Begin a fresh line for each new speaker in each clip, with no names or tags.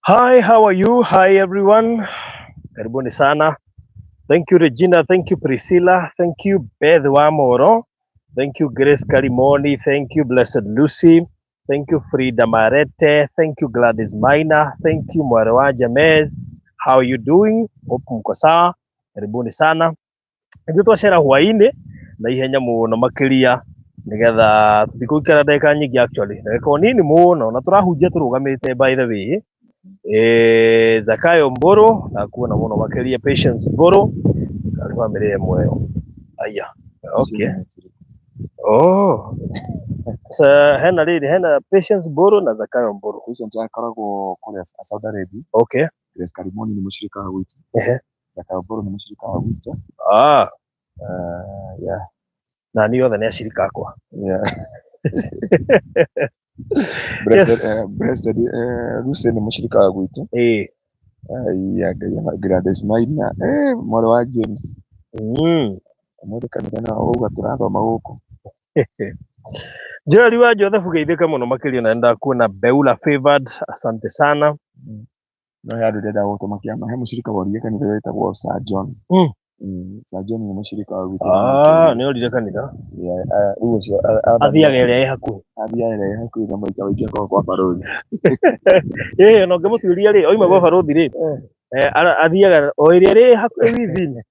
Hi, how are you? Hi everyone. Karibuni sana. Thank you Regina, thank you Priscilla, thank you Beth Wamoro, thank you Grace Karimoni, thank you Blessed Lucy, thank you Frida Marete, thank you Gladys Maina, thank you Mwarewa Jamez. How are you doing? Hope mko sawa. Karibuni sana. Ithuĩ twacera hwaĩ-inĩ na ihenya mũno makĩria nĩgetha tũtigũikara ndagĩka nyingĩ, actually ndagĩka o nini mũno, na tũrahunjia tũrũgamĩte, by the way. Zakayo Mburu, nakuona mũno makĩria. Patience Mburu, karĩ bamĩrĩ ĩmwe ĩyo. Aya, okay. Oh. Sasa hena rĩrĩ, hena Patience Mburu na Zakayo Mburu.
Patience akoragwo kũrĩa Saudi Arabia. Grace Karimoni nĩ mũshirika wa gwitũ. Zakayo Mburu nĩ mũshirika wa gwitũ. Yeah.
Na niĩ othe nĩ acirika akwa.
Yeah. Blessed, Blessed Lucy nĩ mũshirika wa gwitũ. Yeah, Ngai Gladys Maina, mwarĩ wa James. Ũmũthĩ kanitha no ũguo tũrathoma gũkũ.
Jerry wa Joseph, geithĩka mũno makĩria, na ndakuona. Beula Favored, asante sana.
No he andũ ndĩrenda gũtũma kĩama, he mũshirika worire kanitha wĩtagwo Sir John. Sir John nĩ mũshirika wa gwitũ.
Ah, nĩ orire kanitha.
Yeah, rĩu ũcio
Athiaga ĩrĩa ĩ hakuhĩ.
Athiaga ĩrĩa ĩ hakuhĩ na maita maingĩ akoragwo kwa barũthi.
Ĩĩ, na ũngĩmũtuĩria rĩ, oima gwa barũthi rĩ, athiaga o ĩrĩa ĩrĩ hakuhĩ within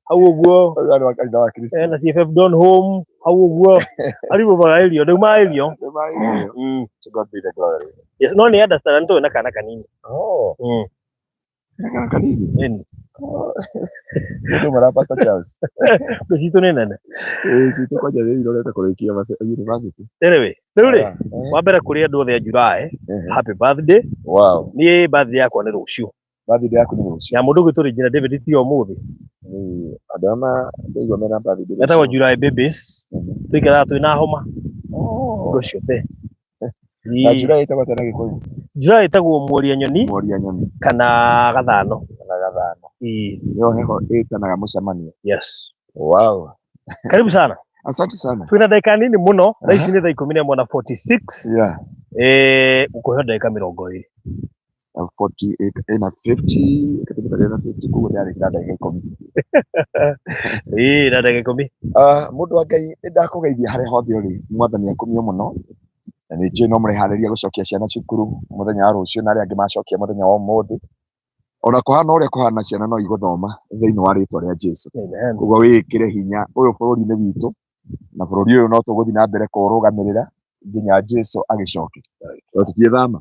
hau ũguo.
Ũyũ arĩ wa kanitha wa Kristo.
Na CFF Don Home hau ũguo arigwo magaĩrio ndaumaĩrio.
Nĩmaĩrio. To God be the glory.
Yes, no nĩ understand nĩ tũĩ na kana kanini.
Oh, kana kanini.
Ĩni.
Nĩ mara Pastor Charles.
Thũ citũ nĩ nene.
Ĩĩ, citũ kwanja nĩ irorete kũrĩkia university.
Anyway, rĩu rĩ,
Ah, eh,
wa mbere kũrĩ andũ othe a July, happy birthday. Niĩ birthday yakwa nĩ rũciũ.
Birthday yaku nĩ rũciũ.
Ya mũndũ ũgwĩtwo Regina David ti ũmũthĩ.
Ĩĩ, andũ arĩa ndaigua mena birthday rũciũ.
Etagwo July babies. Tũikaraga twĩna homa
Oh.
hingo ciothe.
Na July ĩtagwo atĩa na Gĩkũyũ?
July ĩtagwo Mworia Nyoni.
Mworia Nyoni.
Kana Gathano.
Kana Gathano.
Ĩĩ.
Nĩyo heho ĩtanaga mũcemanio.
Yes. Karibu sana.
Asante sana.
Twĩna ndagĩka nini mũno, thaa ici nĩ thaa 11 na 46. Ũkũheo ndagĩka 20.
Na 48 ĩna 50 ĩkatũmĩka ĩna 50, koguo ndĩrarĩkĩra ndagĩka 10.
Ĩĩ, na ndagĩka 10.
Ah, mũndũ wa Ngai, nĩ ndakũgeithia harĩa hothe ũrĩ. Mwathani akumio mũno, na nĩ njũĩ no mũreharĩria gũcokia ciana cukuru mũthenya wa rũciũ, na arĩa angĩ macokia mũthenya wa ũmũthĩ. Ona kũhana ũrĩa kũhana, ciana no igũthoma thĩinĩ wa rĩtwa rĩa Jesu.
Amen.
Koguo wĩĩkĩre hinya, ũyũ bũrũri nĩ witũ, na bũrũri ũyũ no tũgũthiĩ na mbere kũũrũgamĩrĩra nginya Jesu agĩcoke. No tũtiĩthama.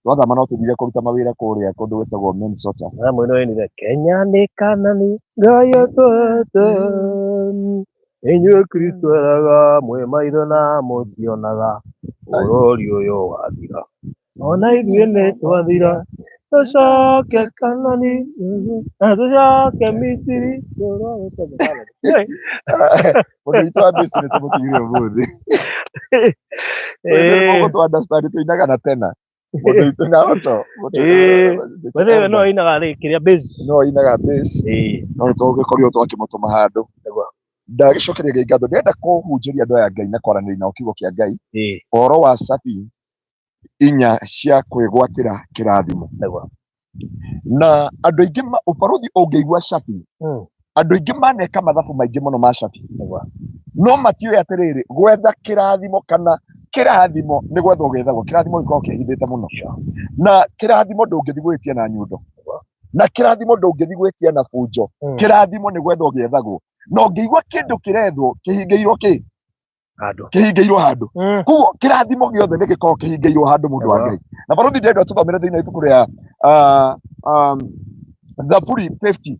Twathama no tũthire kũruta mawĩra kũrĩa kũndũ gwĩtagwo Minnesota.
Na mũino ĩnire Kenya nĩ Kanani Ngai atwete, inyuĩ Kristo eraga mwĩ maitho na mũtionaga, bũrũri ũyũ wathira ona ithuĩ nĩ twathira, tũcoke Kanani na tũcoke Misiri.
Mũndũ witũ wa Misiri tũmũtigire ũmũthĩ. Mũndũ tũ understand tũinaga na tena. Mũndũ witũ na oto.
Wewe no inaga rĩ kĩrĩa bass.
No inaga bass. No tũgĩkorirwo twakĩmũtũma handũ. Ndagĩcokeria Ngai ngatho, ndĩrenda kũhunjĩria andũ aya Ngai na kwaranĩria nao kiugo kĩa Ngai, ũhoro wa cabi inya cia kwĩgwatĩra kĩrathimo. Na andũ aingĩ ũbarũthi ũngĩigua cabi, andũ aingĩ maneka mathabu maingĩ mũno ma cabi, no matiũĩ atĩrĩrĩ, gwetha kĩrathimo kana kĩrathimo nĩ gwethwo gĩethagwo. Kĩrathimo gĩkoragwo kĩhithĩte mũno, na kĩrathimo ndũngĩthiĩ gwĩtia na nyundo, na kĩrathimo ndũngĩthiĩ gwĩtia na bunjo. Kĩrathimo nĩ gwethwo gĩethagwo, na ũngĩigua kĩndũ kĩrethwo kĩhingĩirwo kĩ
Handũ.
Kĩhingĩirwo handũ. Koguo kĩrathimo gĩothe nĩ gĩkoragwo kĩhingĩirwo handũ, mũndũ wa Ngai. Na barũthi, ndĩrenda tũthomere thĩinĩ wa ibuku rĩa Thaburi 50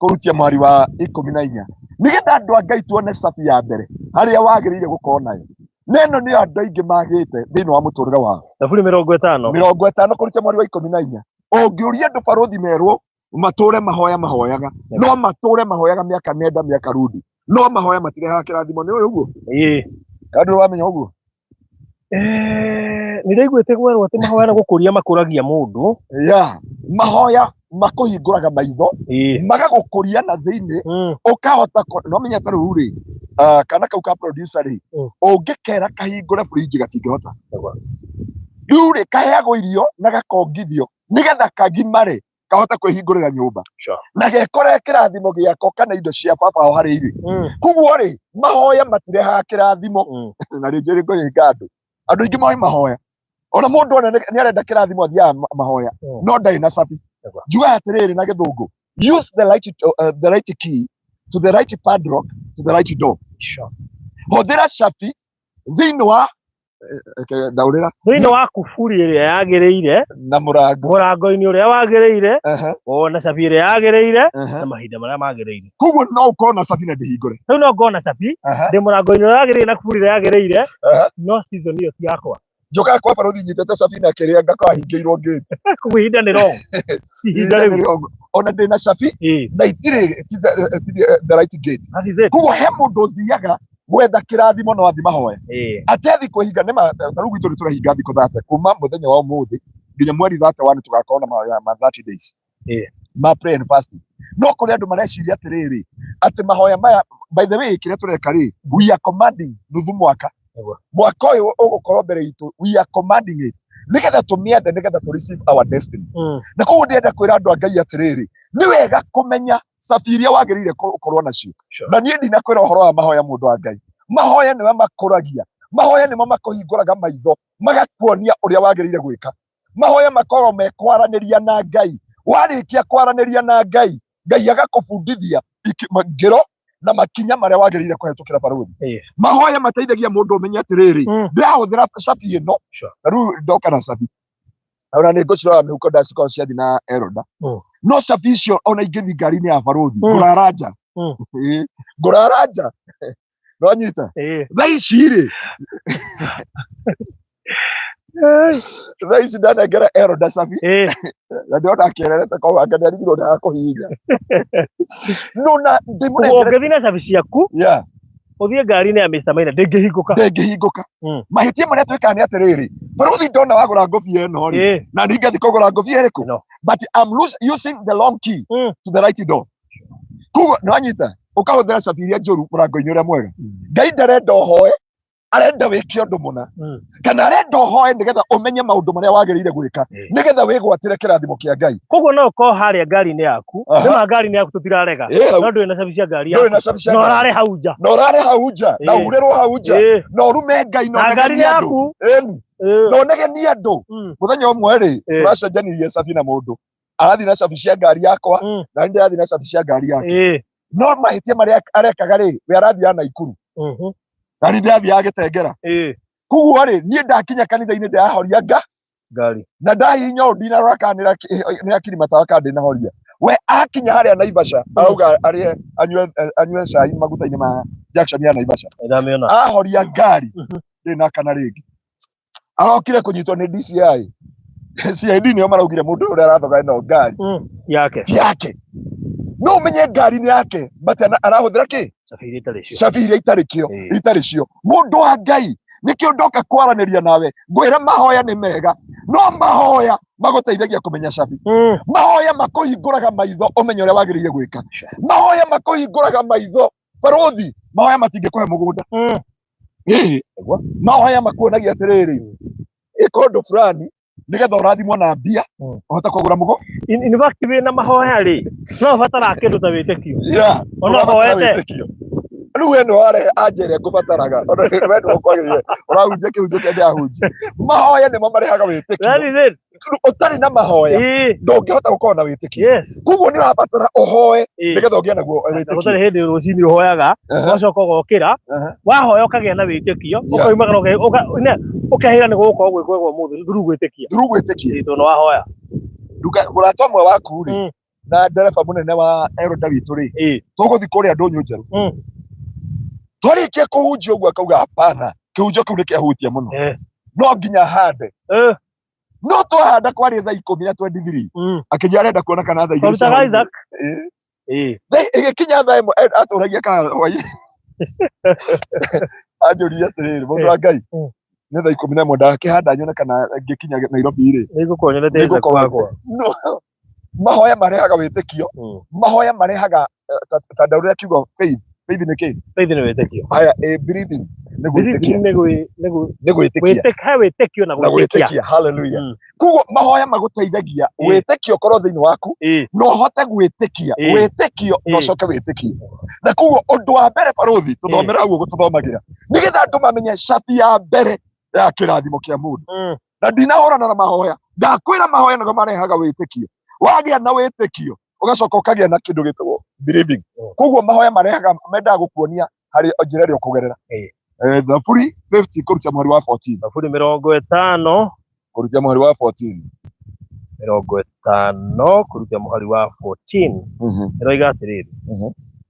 kũrutia mwari wa 14, nĩgetha andũ a Ngai tuone cabi ya mbere harĩa wagĩrĩire gũkorwo nayo, na ĩno nĩyo andũ aingĩ magĩte thĩinĩ wa mũtũrĩre wao.
Thaburi 50.
50 kũrutia mwari wa 14. Ũngĩũria andũ, barũthi, merwo matũre mahoya mahoyaga, no matũre mahoyaga mĩaka nenda mĩaka rudi, no mahoya matirehaga kĩrathimo. Nĩ ũyũ ũguo?
Ĩĩ.
Kana ndũrĩ wamenya ũguo?
Nĩ ndaiguĩte gwerwo atĩ mahoya nĩ gũkũria makũragia mũndũ.
Ya, mahoya makũhingũraga maitho, magagũkũria na thĩinĩ, ũkahota no menya ta rĩu rĩ, kana kau ka producer rĩ, ũngĩkera kahingũre fridge gatingĩhota. Rĩu rĩ, kaheagwo irio na gakongithio. Nĩgetha kagimare kahote kwĩhingũrĩra nyũmba. Na gekore kĩrathimo gĩako kana indo cia baba wao harĩa irĩ. Koguo rĩ, mahoya matirehaga kĩrathimo. Na rĩngĩ rĩngĩ andũ andũ aingĩ moĩ mahoya, ona mũndũ ona nĩ arenda kĩrathimo athiaga mahoya, no ndarĩ na cabi. Njugaga atĩrĩrĩ na gĩthũngũ, use the right key to the right padlock to the right door. Hũthĩra cabi thĩinĩ wa ndaũrĩra.
Thĩinĩ wa kuburi ĩrĩa yagĩrĩire
na mũrango,
mũrango-inĩ ũrĩa wagĩrĩire, ona cabi ĩrĩa yagĩrĩire na mahinda marĩa magĩrĩire.
Koguo no ũkorwo na cabi na ndĩhingũre.
Rĩu no ngorwo na cabi ndĩ mũrango-inĩ ũrĩa wagĩrĩire na kuburi ĩrĩa yagĩrĩire, no season ĩyo ti yakwa.
Njokaga kwa barũthi nyitĩte cabi na kĩrĩa ngakorwo hingĩirwo ngĩti.
Koguo ihinda nĩ wrong. Ihinda rĩu.
Ona ndĩ na cabi na itirĩ the right gate.
That is it.
Koguo he mũndũ ũthiaga gwetha kĩrathimo no athi mahoya atethi kwĩhinga nĩ ma ta rĩu gwitũ nĩ tũrahinga thikũ 30 kuma mũthenya wa ũmũthĩ nginya mweri 31 tũgakorwo na mahoya ma 30 days ma prayer and fasting. No kũrĩ andũ mareciria atĩrĩrĩ, atĩ mahoya maya, by the way, kĩrĩa tũreka rĩ, we are commanding nuthu mwaka. Mwaka ũyũ ũgũkorwo mbere itũ, we are commanding it nĩgetha tũmĩethe, nĩgetha tũ receive our destiny. Na koguo ndĩrenda kwĩra andũ a Ngai atĩrĩrĩ, nĩ wega kũmenya cabi iria wagĩrĩire gũkorwo nacio. Na niĩ ndinakwĩra ũhoro wa mahoya, mũndũ wa Ngai, mahoya nĩwe makũragia, mahoya nĩmo makũhingũraga maitho, magakuonia ũrĩa wagĩrĩire gwĩka. Mahoya makoragwo mekwaranĩria na Ngai. Warĩkia kwaranĩria na Ngai, Ngai agakũbundithia ngĩro na makinya marĩa wagĩrĩire kũhetũkĩra, barũthi. Mahoya mateithagia mũndũ ũmenye atĩrĩrĩ, ndĩrahũthĩra cabi ĩno. Ta rĩu ndoka na cabi, ona nĩ ngũcirora mĩhuko, ndacikorwo ciathiĩ na Eroda. No cabi icio ona ingĩthiĩ ngari-inĩ ya barũthi, ngũrara nja. Ĩĩ, ngũrara nja, nonyita. Thaa ici rĩ, thaa ici ndanengera Eroda cabi na ndĩrona akĩererete koguo anga nĩarigirwo ndaga kũhihinya no na
Koguo
ndĩmũnengere.
ũngĩthiĩ na cabi ciaku ũthiĩ ngari-inĩ ya Mr. Maina, ndĩngĩhingũka.
Ndĩngĩhingũka. Mahĩtia marĩa twĩkaga nĩ atĩrĩrĩ, barũthi, ndona wagũra ngũbia ĩno rĩ, na ningĩthiĩ kũgũra ngũbia ĩrĩkũ?
No.
But I'm using the wrong key to the right door. Koguo nĩwanyita, ũkahũthĩra cabi iria njũru mũrango-inĩ ũrĩa mwega. Ngai ndarenda ũhoe, arenda wĩke ũndũ mũna, kana arenda ũhoe nĩgetha ũmenye maũndũ marĩa wagĩrĩire gwĩka nĩgetha wĩgwatĩre kĩrathimo kĩa Ngai.
Koguo no ũkorwo harĩa ngari-inĩ yaku, nĩma ngari-inĩ yaku tũtirarega,
Hau.
no ndũrĩ na cabi cia ngari
Ndũrĩ
yaku,
na cabi cia
na
ngari.
ũrare hau nja.
Na ũrare hau nja na urĩrwo hau nja na ũrume Ngai na
Na ngari
ũnegenie andũ.
yaku.
Ĩni. Na ũnegenie andũ. Mũthenya ũmwe rĩ, tũracenjanirie cabi na mũndũ arathiĩ na cabi cia ngari yakwa, na niĩ ndĩrathiĩ na cabi cia ngari yake. No mahĩtia marĩa arekaga rĩ, we arathiaga Naikuru na niĩ ndĩrathiaga Gĩtengera. Koguo rĩ, niĩ ndakinya kanitha-inĩ ndĩrahoria nga
ngari
na ndahihinya ũũ ndinarora kana nĩ akiri matawa kana ndĩnahoria. We akinya harĩa Naivasha arauga arĩe anyue cai maguta-inĩ ma junction ya Naivasha.
Ndamĩona.
Ahoria ngari, ndĩ na kana rĩngĩ arokire kũnyitwo nĩ DCI, CID nĩo maraugire mũndũ ũrĩa arathoga ĩno ngari
Yake.
Ti yake. No ũmenye ngari nĩ yake, but arahũthĩra kĩ?
Cabi iria itarĩ cio.
Cabi iria itarĩ kĩo, itarĩ cio. Mũndũ wa Ngai, nĩkĩo ndoka kwaranĩria nawe ngwĩra mahoya nĩ mega, no mahoya magũteithagia kũmenya cabi. Mahoya makũhingũraga maitho ũmenye ũrĩa wagĩrĩire gwĩka. Mahoya makũhingũraga maitho, barũthi. Mahoya matingĩkũhe mũgũnda. Ĩĩ. Mahoya makuonagia atĩrĩrĩ, ĩka ũndũ fulani nĩgetha ũrathimwo na mbia, ũhote kũgũra mũgũ
In fact, wĩna mahoya rĩ, no ũbataraga kĩndũ ta wĩtĩkio. Ona
Ũrabatara
ũhoete.
wĩtĩkio. Rĩu we nĩ warehe anja ĩrĩa ngũbataraga, ona we nĩ ũkwagĩrĩire ũrahunjia kĩhunjio kĩrĩa ndĩrahunjia. Mahoya nĩmo marehaga wĩtĩkio.
That is it.
Ũtarĩ na mahoya ndũngĩhota gũkorwo na wĩtĩkio. Koguo nĩ ũrabatara ũhoe nĩgetha ũgĩe naguo wĩtĩkio.
Gũtarĩ hĩndĩ rũcinĩ ũhoyaga, ũgacoka ũgokĩra, wahoya ũkagĩa na wĩtĩkio, ũkoimagara ũkehĩra nĩ gũgũkorwo gwĩ kwega ũmũthĩ through gwĩtĩkia.
Through gwĩtĩkia.
Ĩĩ, tondũ nĩ wahoya.
Nduka mũrata ũmwe waku rĩ, na ndereba mũnene wa Eroda witũ rĩ, tũgũthiĩ kũrĩa ndũnyũ njerũ. Twarĩkia kũhunjia ũguo akauga hapana, kĩhunjio kĩu nĩ kĩahutia mũno, no nginya hande. No twahanda kwarĩ thaa 10:23. Akĩnjĩra arenda kuona kana thaa 2
Twarutaga
cia hwaĩ-inĩ.
Isaac.
Ĩĩ. Ĩgĩkinya thaa 1 atũragia kana hwaĩ anjũria atĩrĩrĩ, mũndũ wa Ngai, nĩ thaa 11, ndakĩhanda nyone kana ngĩkinya Nairobi rĩ
Nĩngũkorwo nyonete Isaac
nĩngũkorwo-
wakwa.
No, mahoya marehaga wĩtĩkio. Mahoya marehaga ta ndaũrĩra kiugo faith. Faith nĩ kĩ?
Faith nĩ wĩtĩkio.
Haya, believing nĩ gwĩtĩkia.
Nĩ gwĩ nĩ gwĩ
Nĩ gwĩtĩkia.
He wĩtĩkio na
Na
gwĩtĩkia.
gwĩtĩkia. Hallelujah. Koguo mahoya magũteithagia wĩtĩkio ũkorwo thĩinĩ waku na ũhote gwĩtĩkia wĩtĩkio na ũcoke wĩtĩkie. Na koguo ũndũ wa mbere barũthi tũthomera ũguo gũtũthomagĩra nĩgetha andũ mamenye cabi ya mbere ya kĩrathimo kĩa mũndũ. Na ndinahũrana na mahoya, ndakwĩra mahoya nĩgo marehaga wĩtĩkio. Wagĩa na wĩtĩkio ũgacoka ũkagĩa na kĩndũ gĩtagwo believing. Koguo mahoya marehaga, mendaga gũkuonia harĩ njĩra ĩrĩa ũkũgerera. Thaburi 50 kũruta mũhari wa 14.
Thaburi 50
kũruta mũhari wa 14.
50 kũruta mũhari wa 14. Ĩroiga atĩrĩrĩ,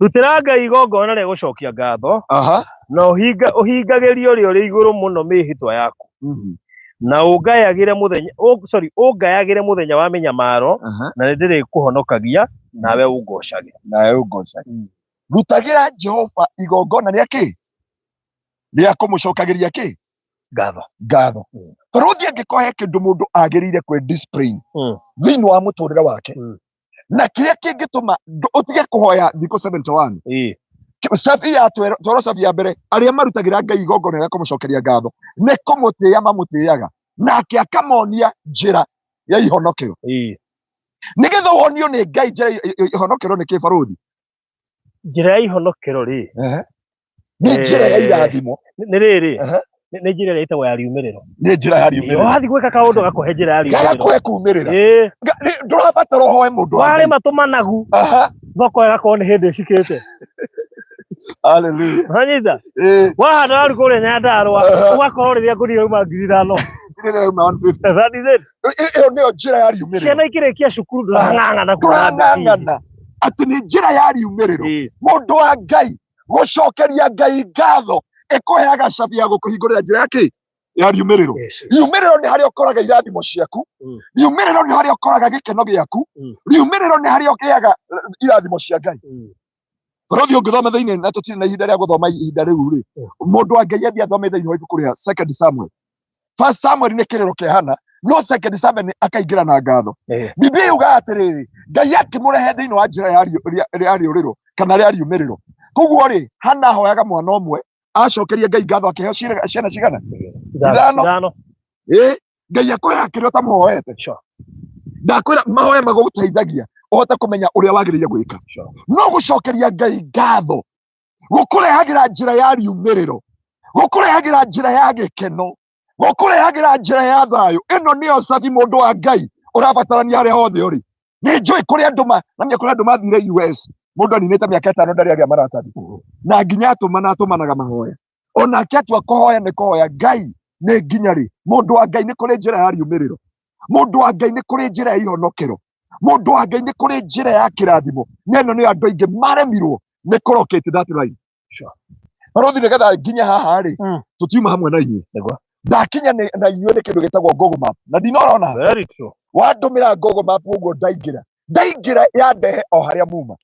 rutĩra Ngai igongona rĩa gũcokia ngatho, na ũhingagĩrie ũrĩa ũrĩ igũrũ mũno mĩĩhĩtwa yaku, na ũngayagĩre mũthenya, sorry, ũngayagĩre mũthenya wa mĩnyamaro, na nĩ ndĩrĩkũhonokagia, nawe ũngocage.
Nawe ũngocage. Rutagĩra Jehova igongona rĩa kĩ? Rĩa kũmũcokagĩria kĩ?
Ngatho.
Ngatho. Barũthi angĩkorwo he kĩndũ mũndũ agĩrĩire kwĩ discipline thĩinĩ wa mũtũrĩre wake, na kĩrĩa kĩngĩtũma ũtige kũhoya thikũ 71. Cabi ya twero, cabi ya mbere, arĩa marutagĩra Ngai igongona rĩa kũmũcokeria ngatho nĩ kũmũtĩĩa mamũtĩaga, nake akamonia njĩra ya ihonokero. Nĩgetha wonio nĩ Ngai njĩra ya ihonokero nĩ kĩ, barũthi?
Njĩra ya ihonokero rĩ,
Nĩ njĩra ya irathimo.
Nĩ rĩrĩ, nĩ njĩra ĩrĩa ĩtagwo ya riumĩrĩro.
Nĩ njĩra ya riumĩrĩro.
Wathiĩ gwĩka kaũndũ gakũhe njĩra ya riumĩrĩro.
Gagakũhe kumĩrĩra. Ndũrabatara ũhoe mũndũ wa Ngai.
Warĩma tũmanagu, thoko ĩgakorwo nĩ hĩndĩ ĩcikĩte.
Hallelujah.
Wanyita? Wahanda waru kũrĩa Nyandarũa, ũgakorwo rĩrĩa ngũnia yauma 5,000.
Rĩrĩa yauma 150.
That is it.
Ĩyo nĩyo njĩra ya riumĩrĩro.
Ciana ikĩrĩkia cukuru ndũrang'ang'ana kuona mbeca.
Ndũrang'ang'ana. Atĩ nĩ njĩra ya riumĩrĩro. Mũndũ wa Ngai gũcokeria Ngai ngatho ĩkũheaga cabi ya gũkũhingũrĩra njĩra ya kĩ? Ya riumĩrĩro. Riumĩrĩro nĩ harĩa ũkoraga irathimo ciaku. Riumĩrĩro nĩ harĩa ũkoraga gĩkeno gĩaku. Riumĩrĩro nĩ harĩa ũgĩaga irathimo cia Ngai. Tondũ ũngĩthoma thĩinĩ, na tũtirĩ na ihinda rĩa gũthoma ihinda rĩu rĩ, mũndũ wa Ngai athiĩ athome thĩinĩ wa ibuku rĩa Second Samuel. First Samuel nĩ kĩrĩro kĩa Hana, no Second Samuel nĩ akaingĩra na ngatho. Biblia yugaga atĩrĩrĩ, Ngai akĩmũrehe thĩinĩ wa njĩra ya rĩũrĩro kana rĩa riumĩrĩro. Koguo rĩ, Hana ahoyaga mwana ũmwe, acokeria Ngai ngatho akĩheo ciana cigana?
Ithano.
Ngai akũheaga kĩrĩa ũtamũhoete. Ndakwĩra mahoya magũgũteithagia ũhote kũmenya ũrĩa wagĩrĩire gwĩka. No gũcokeria Ngai ngatho gũkũrehagĩra njĩra ya riumĩrĩro, gũkũrehagĩra njĩra ya gĩkeno, gũkũrehagĩra njĩra ya thayũ. Ĩno nĩyo cabi mũndũ wa Ngai ũrabatarania harĩa hothe ũrĩ. Nĩ njũĩ kũrĩa andũ na kũrĩa andũ mathire US, mũndũ aninĩte mĩaka 5 ndarĩ agĩa maratathi, na nginya atũma na atũmanaga mahoya. Onake atua kũhoya nĩ kũhoya Ngai nĩ nginya rĩ. Mũndũ wa Ngai nĩ kũrĩ njĩra ya riumĩrĩro, mũndũ wa Ngai nĩ kũrĩ njĩra ya ihonokero, mũndũ wa Ngai nĩ kũrĩ njĩra ya kĩrathimo. Na ĩno nĩyo andũ aingĩ maremirwo nĩ kũrokate that line. Barũthi, nĩgetha nginya haha rĩ, tũtiuma hamwe na inyuĩ. Ndakinya na inyuĩ nĩ kĩndũ gĩtagwo Google Map, na ndinorona.
Very true.
Wandũmĩra Google Map ũguo ndaingĩra, ndaingĩra yandehe o harĩa muma.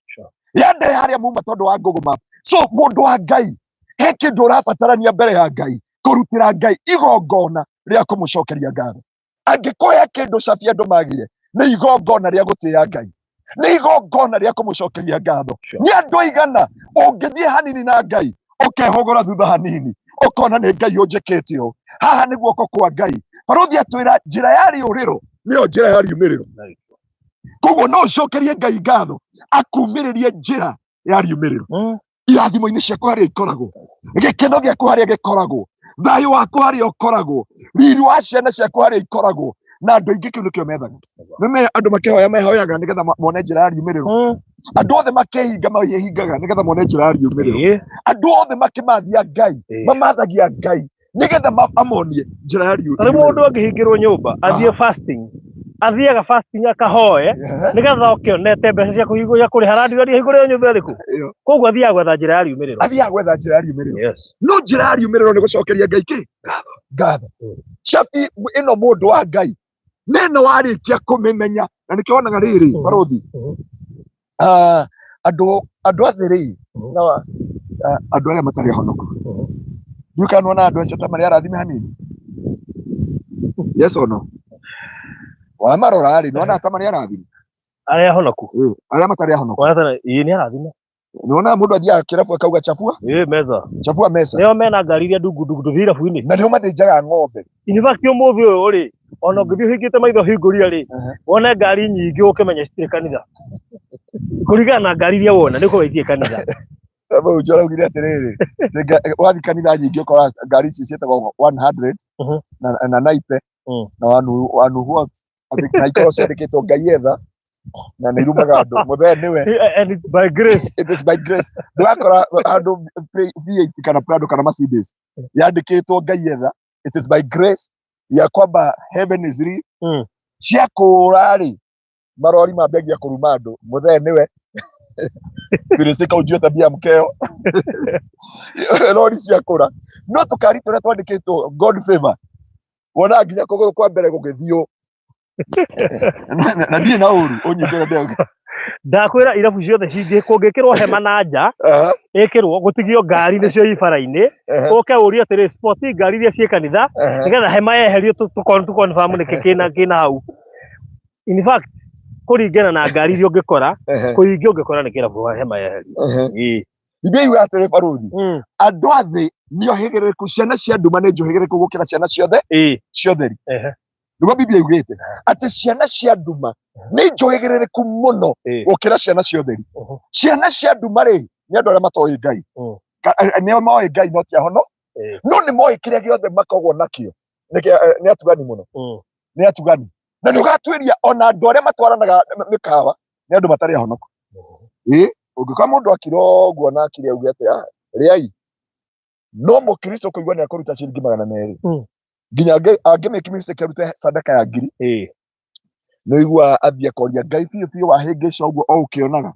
Yandehe harĩa muma tondũ wa Google Map. So mũndũ wa Ngai, he kĩndũ ũrabatarania mbere ya Ngai, kũrutĩra Ngai igongona rĩa kũmũcokeria ngatho. Angĩkorwo he kĩndũ cabi andũ magire, nĩ igongona rĩa gũtĩĩa Ngai, nĩ igongona rĩa kũmũcokeria ngatho. Nĩ andũ aigana ũngĩthiĩ hanini na Ngai ũkehũgũra thutha hanini ũkona nĩ Ngai ũnjĩkĩte ũũ. Haha nĩ guoko kwa Ngai. Barũthi atwĩra njĩra ya rĩũrĩro nĩyo njĩra ya riumĩrĩro. Koguo no ũcokerie Ngai ngatho akumĩrĩrie njĩra ya riumĩrĩro. Irathimo-inĩ ciaku harĩa ikoragwo, gĩkeno gĩaku harĩa gĩkoragwo, thayũ waku harĩa ũkoragwo, riri wa ciana ciaku harĩa ikoragwo. Na andũ aingĩ kĩu nĩkĩo methaga. Nĩ andũ makĩhoya mehoyaga nĩgetha mone njĩra ya riumĩrĩro. Andũ othe makĩhinga mahingaga nĩgetha mone njĩra ya riumĩrĩro. Andũ othe makĩmathia Ngai, mamathagia Ngai nĩgetha amonie njĩra ya riumĩrĩro.
Rĩu mũndũ angĩhingĩrwo nyũmba athiĩ fasting, athiaga fasting akahoe nĩgetha oke onete mbeca cia kũhingũria kũrĩha randi ahingũrĩrwo nyũmba ĩrĩkũ. Koguo athiaga gwetha njĩra ya riumĩrĩro.
Athiaga gwetha njĩra ya riumĩrĩro. No njĩra ya riumĩrĩro nĩ gũcokeria Ngai kĩ? Ngatho. Cabi ĩno mũndũ wa Ngai neno warĩkia kũmĩmenya, na nĩkĩo wonaga rĩrĩ barũthi, andũ othe rĩ, na andũ arĩa matarĩ ahonoku, ndiũĩ kana nĩwona andũ acio ta marĩ arathime hanini. Yes or no? Wamarora rĩ, nĩwona ta marĩ arathime
arĩa ahonoku?
Arĩa matarĩ ahonoku.
Ĩĩ, nĩ arathime.
Nĩwona mũndũ athiaga kĩrabu akauga chafua
Ĩ meza.
Chafua mesa.
Nĩo mena ngari iria ndungu ndungu tũthiĩ irabu-inĩ.
Na nĩo mathĩnjaga ng'ombe.
In fact ũmũthĩ ũyũ rĩ, ona ũngĩthiĩ ũhingĩte maitho hingũria rĩ, wone ngari nyingĩ ũkĩmenya citirĩ kanitha. Kũringana na ngari iria wona nĩ ũkũmenya itirĩ kanitha.
Mũhunjia araugire atĩrĩrĩ, wathiĩ kanitha nyingĩ ũkora ngari ici ciĩtagwo 100 na 90 na one what na ikorwo ciandĩkĩtwo Ngai etha na nĩ irumaga andũ mũthee nĩwe.
And it's by grace.
It is by grace. Ndũrakora handũ V8 kana Prado kana Mercedes yandĩkĩtwo Ngai etha, it is by grace ya kwamba heaven is real. Cia kũra rĩ, marori mambagia kũruma andũ, mũthee nĩwe filisika ujue tabia ya mkeo, rori cia kũra. No tũkari tũrĩa twandĩkĩtwo God favor, wonaga nginya kũgũrũ kwa mbere gũgĩthiũ na ndirĩ na ũru ũnyitĩre ndege.
Ndakwĩra irabu ciothe cingĩ kũngĩkĩrwo hema na nja, ĩkĩrwo gũtigio ngari nĩcio i bara-inĩ, ũke ũrie atĩrĩ, spot ngari iria ciĩ kanitha nĩgetha hema yeherio tũ confirm nĩkĩ kĩna hau. In fact, kũringana na ngari iria ũngĩkora, kũingĩ ũngĩkora nĩ kĩrabu hema yeherio. Ĩĩ.
Biblia yugaga atĩrĩ, barũthi, andũ a thĩ nĩ ohĩgĩrĩrĩku, ciana cia nduma nĩ njũhĩgĩrĩku gũkĩra ciana ciothe cia ũtheri. Nĩguo Biblia yugĩte atĩ ciana cia nduma nĩ njũhĩgĩrĩrĩku mũno gũkĩra ciana cia ũtheri. Ciana cia nduma rĩ, nĩ andũ arĩa matoĩ Ngai. Nĩo moĩ Ngai no ti ahono, no nĩ moĩ kĩrĩa gĩothe makoragwo nakĩo nĩ atugani mũno. Nĩ atugani, na nĩ ũgatuĩria ona andũ arĩa matwaranaga mĩkawa nĩ andũ matarĩ ahonoku. Ĩ ũngĩkora mũndũ akira ũguo na akire auge atĩ, "Ah, rĩai," no mũkristo kũigua nĩ akũruta ciringi 200 nginya angĩmake mistake arute sadaka ya 1000, nĩ ũiguaga athiĩ akoria Ngai biũ biũ, wahĩngĩca ũguo o ũkĩonaga,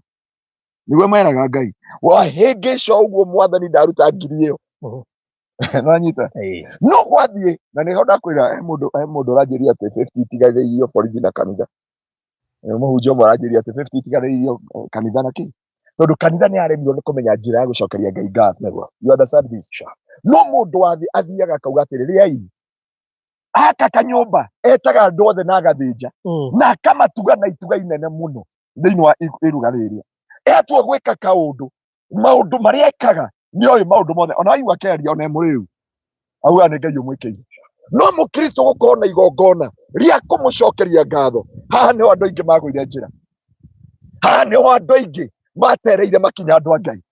nĩguo meraga Ngai wahĩngĩca ũguo, mwathani, ndaruta 1000 ĩyo. Nanyita? No gwathiĩ na nĩho ndakwĩra he mũndũ ũranjĩria atĩ 50 itigarĩirio borithi na kanitha. Mũhunjia ũmwe aranjĩria atĩ 50 itigarĩirio kanitha na kĩ, tondũ kanitha nĩ yaremirwo nĩ kũmenya njĩra ya gũcokeria Ngai ngatho. You understand this? No mũndũ wa thĩ athiaga akauga atĩrĩ, rĩai, aka kanyũmba etaga andũ othe na agathĩnja na akamatuga na ituga inene mũno thĩinĩ wa iruga rĩrĩa eatua gwĩka kaũndũ. Maũndũ marĩa ekaga nĩ oĩ maũndũ mothe, ona waigua akĩaria ona e mũrĩu auga nĩ Ngai ũmwĩkĩire. No mũkristo gũkorwo na igongona rĩa kũmũcokeria ngatho, haha nĩho andũ aingĩ magũire njĩra, haha nĩho andũ aingĩ matereire makinya andũ a Ngai.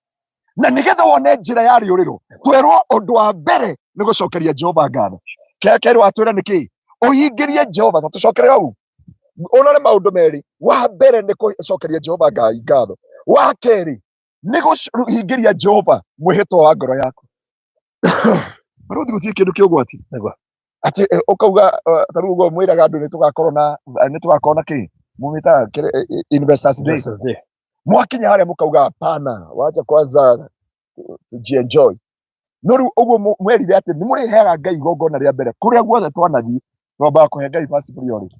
Na nĩgetha wone njĩra ya rĩũrĩro, twerwo ũndũ wa mbere nĩ gũcokeria Jehova ngatho. Kerĩ watwĩra nĩ kĩĩ? Ũhingĩrie Jehova. Na tũcokere hau ũrore maũndũ merĩ. Wa mbere nĩ gũcokeria Jehova Ngai ngatho, wa kerĩ nĩ kũhingĩria Jehova mwĩhĩtwa wa ngoro yaku. Barũthi, gũtirĩ kĩndũ kĩa ũgwati. Atĩ ũkauga ta rĩu ũguo mwĩraga andũ nĩ tũgakorwo na kĩ mũmĩtaga Investors Day.
Investors Day.
Mwakinya harĩa mũkauga hapana, wacha kwanza tujienjoy. No rĩu ũguo mwerire atĩ nĩ mũrĩheaga Ngai igongona rĩa mbere, kũrĩa guothe twanathiĩ twambaga kũhe Ngai first priority,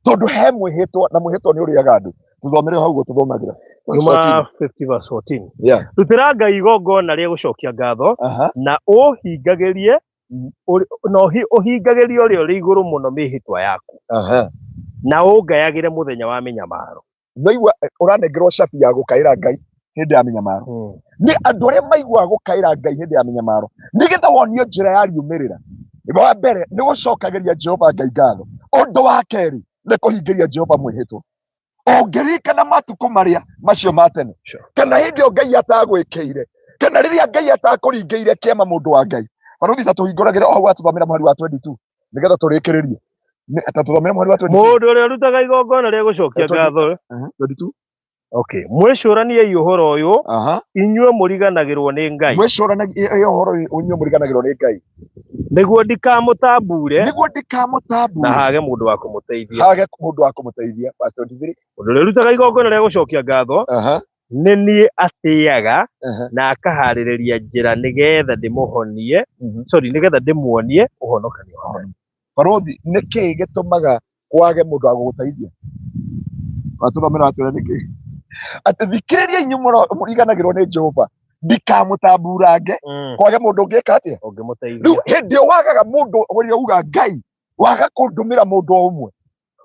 tondũ he mwĩhĩtwa, na mwĩhĩtwa nĩ ũrĩaga andũ. Tũthomere hau ũguo tũthomagĩra.
Numa 50 verse 14. Rutĩra Ngai igongona rĩa gũcokia ngatho na ũhingagĩrie na ũhingagĩrie ũrĩa ũrĩ igũrũ mũno mĩhĩtwa yaku, na ũngayagĩre mũthenya wa mĩnyamaro.
Naigua ũranengerwo cabi ya gũkaĩra Ngai hĩndĩ ya mĩnyamaro. Nĩ andũ arĩa maiguaga gũkaĩra Ngai hĩndĩ ya mĩnyamaro, nĩgetha wonio njĩra ya riumĩrĩra. Wa mbere nĩ gũcokagĩria Jehova Ngai ngatho, ũndũ wa kerĩ nĩ kũhingĩria Jehova mwĩhĩtwa. Ũngĩririkana matukũ marĩa macio ma tene, kana hĩndĩ ĩyo Ngai atagwĩkĩire, kana rĩrĩa Ngai atakũringĩire kĩama, mũndũ wa Ngai, barũthi, ta tũhingũragĩre o hau watũthomera mũhari wa 22 nĩgetha tũrĩkĩrĩrie. Ta tũthomere mũhari wa 22.
Mũndũ ũrĩa ũrutaga igongona rĩa gũcokia ngatho.
22.
Okay, mwĩcũraniei ũhoro ũyũ, inyuĩ mũriganagĩrwo nĩ Ngai.
Mwĩcũranagie ũhoro ũyũ, inyuĩ mũriganagĩrwo nĩ Ngai.
Nĩguo ndikamũtambure
nĩguo ndikamũtambure
na hage mũndũ wa kũmũteithia.
Hage mũndũ wa kũmũteithia. Verse 23.
Mũndũ ũrĩa ũrutaga igongona rĩa gũcokia ngatho nĩ niĩ atĩaga na akaharĩrĩria njĩra nĩgetha ndĩmũhonie, sorry, nĩgetha ndĩmuonie ũhonokanio wa Ngai.
Barũthi, nĩ kĩĩ gĩtũmaga kwage mũndũ wa gũgũteithia? Watũthomera, watwĩra nĩ kĩĩ? Atĩ thikĩrĩria inyuĩ mũriganagĩrwo nĩ Jehova, ndikamũtamburange kwage mũndũ ũngĩka atĩa?
Ũngĩmũteithia.
Rĩu hĩndĩ ĩyo wagaga mũndũ ũrĩa uga, Ngai, waga kũndũmĩra mũndũ o ũmwe,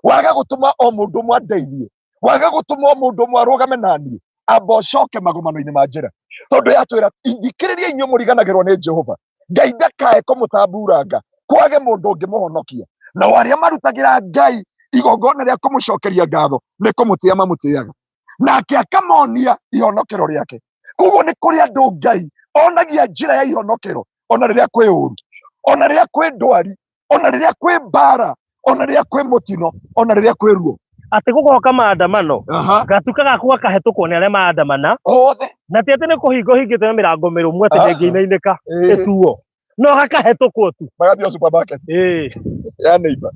waga gũtũma o mũndũ ũmwe andeithie, waga gũtũma o mũndũ ũmwe arũgame naniĩ. Amba ũcoke magomano-inĩ ma njĩra, tondũ yatwĩra thikĩrĩria inyuĩ mũriganagĩrwo nĩ Jehova Ngai, ndakae kũmũtamburanga kwage mũndũ ũngĩmũhonokia. Nao arĩa marutagĩra Ngai igongona rĩa kũmũcokeria ngatho nĩ kũmũtĩa mamũtĩaga, nake akamonia ihonokero rĩake. Koguo nĩ kũrĩ andũ Ngai onagia njĩra ya ihonokero, ona rĩrĩa kwĩ ũru, ona rĩrĩa kwĩ ndwari, ona rĩrĩa kwĩ mbara, ona rĩrĩa kwĩ mũtino, ona rĩrĩa kwĩ ruo.
Atĩ gũgoka maandamano,
Aha.
gatuka gaku gakahetũkwo nĩ arĩa maandamana,
Othe.
Na ti atĩ nĩ kũhingo hingĩte na mĩrango mĩrũmu atĩ
Ah.
ndĩngĩinainĩka,
Ĩĩ.
ĩtuo no gakahetũkwo tu.
Magathiĩ o supermarket
Ĩĩ.
ya neighbor,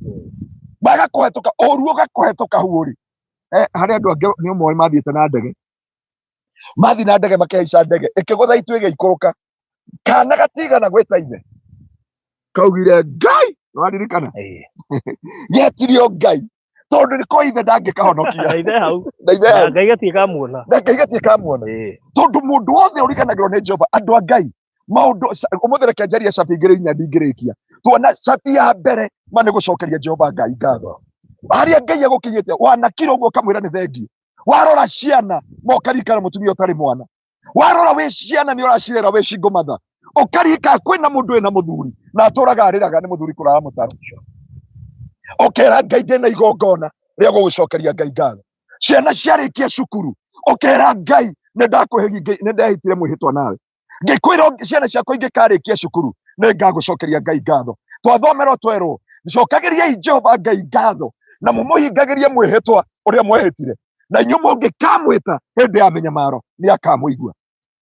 magakũhetũka ũru ũgakũhetũka hau ũrĩ. Eh, harĩ andũ angĩ nĩ ũmoĩ mathiĩte na ndege, mathiĩ na ndege, makĩhaica ndege ĩkĩgũtha itu ĩgĩikũrũka, kana gatigana gwĩta ithe, kaugire Ngai nĩwaririkana.
Ĩĩ.
Getirio Ngai tondũ nĩ ko ithe ndangĩkahonokia.
Na ithe hau.
Na ithe
na
hau.
Ngai gatirĩ kamuona.
Na Ngai gatirĩ kamuona.
Ĩĩ.
Tondũ mũndũ wothe ũriganagĩrwo nĩ Jehova, andũ a Ngai, maũndũ ũmũthĩ reke njarie cabi igĩrĩ inya ndingĩrĩkia. Tuona cabi ya mbere ma nĩ gũcokeria Jehova Ngai ngatho harĩa Ngai agũkinyĩte. Wanakira ũguo ũkamwĩra nĩ thengiũ. Warora ciana ma ũkarikana mũtumia ũtarĩ mwana, warora wĩ ciana nĩ ũracirera wĩ single mother, ũkarika kwĩna mũndũ wĩna mũthuri na atũraga arĩraga nĩ mũthuri kũrara mũtaro, ũkera Ngai ndĩna igongona rĩa gũgũcokeria Ngai ngatho. Ciana ciarĩkia cukuru, ũkera Ngai nĩ ndakũhe, nĩ ndehĩtire mwĩhĩtwa nawe ngĩkwĩra ciana ciakwa ingĩkarĩkia cukuru nĩ ngagũcokeria Ngai ngatho. Twathomerwo twerwo cokagĩriai Jehova Ngai ngatho na mũmũhingagĩrie mwĩhĩtwa ũrĩa mwehĩtire, na inyuĩ mũngĩkamwĩta hĩndĩ ya mĩnyamaro nĩ akamũigua.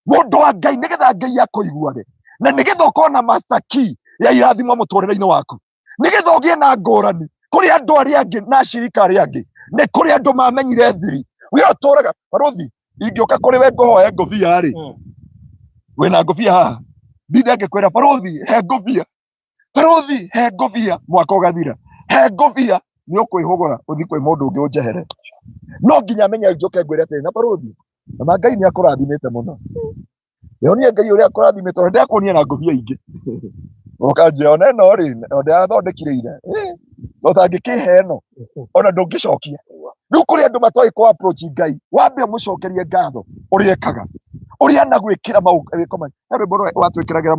Mũndũ wa Ngai, nĩgetha Ngai akũiguage na nĩgetha ũkorwo na master key ya irathimo mũtũrĩre-inĩ waku, nĩgetha ũgĩe na ngũrani kũrĩ andũ arĩa angĩ na acirika arĩa angĩ, nĩ kũrĩ andũ mamenyire thiri. We ũtũraga barũthi, ingĩũka kũrĩ we ngũhoe ngũbia rĩ, wĩna ngũbia haha, ndinde ngĩkwĩra barũthi he ngũbia, barũthi he ngũbia, mwaka ũgathira, he ngũbia, nĩ ũkwĩhũgũra ũthiĩ kwĩ mũndũ ũngĩ ũnjehere. No nginya menye njũke ngwĩre atĩrĩ, na barũthi, na ma Ngai nĩ akũrathimĩte mũno, yonie Ngai ũrĩa akũrathimĩte, ona ndĩrakuonia na ngũbia ingĩ, ũkanjĩra ona ĩno rĩ, ona ndĩrathondekire ira. Eh, no ũtangĩkĩhe ĩno ona ndũngĩcokia. Rĩu kũrĩ andũ matoĩ kũ approach Ngai. Wambe ũmũcokerie ngatho ũrĩa ekaga, ũrĩa anagwĩkĩra mawĩko ma he rwĩmbo watwĩkĩragĩra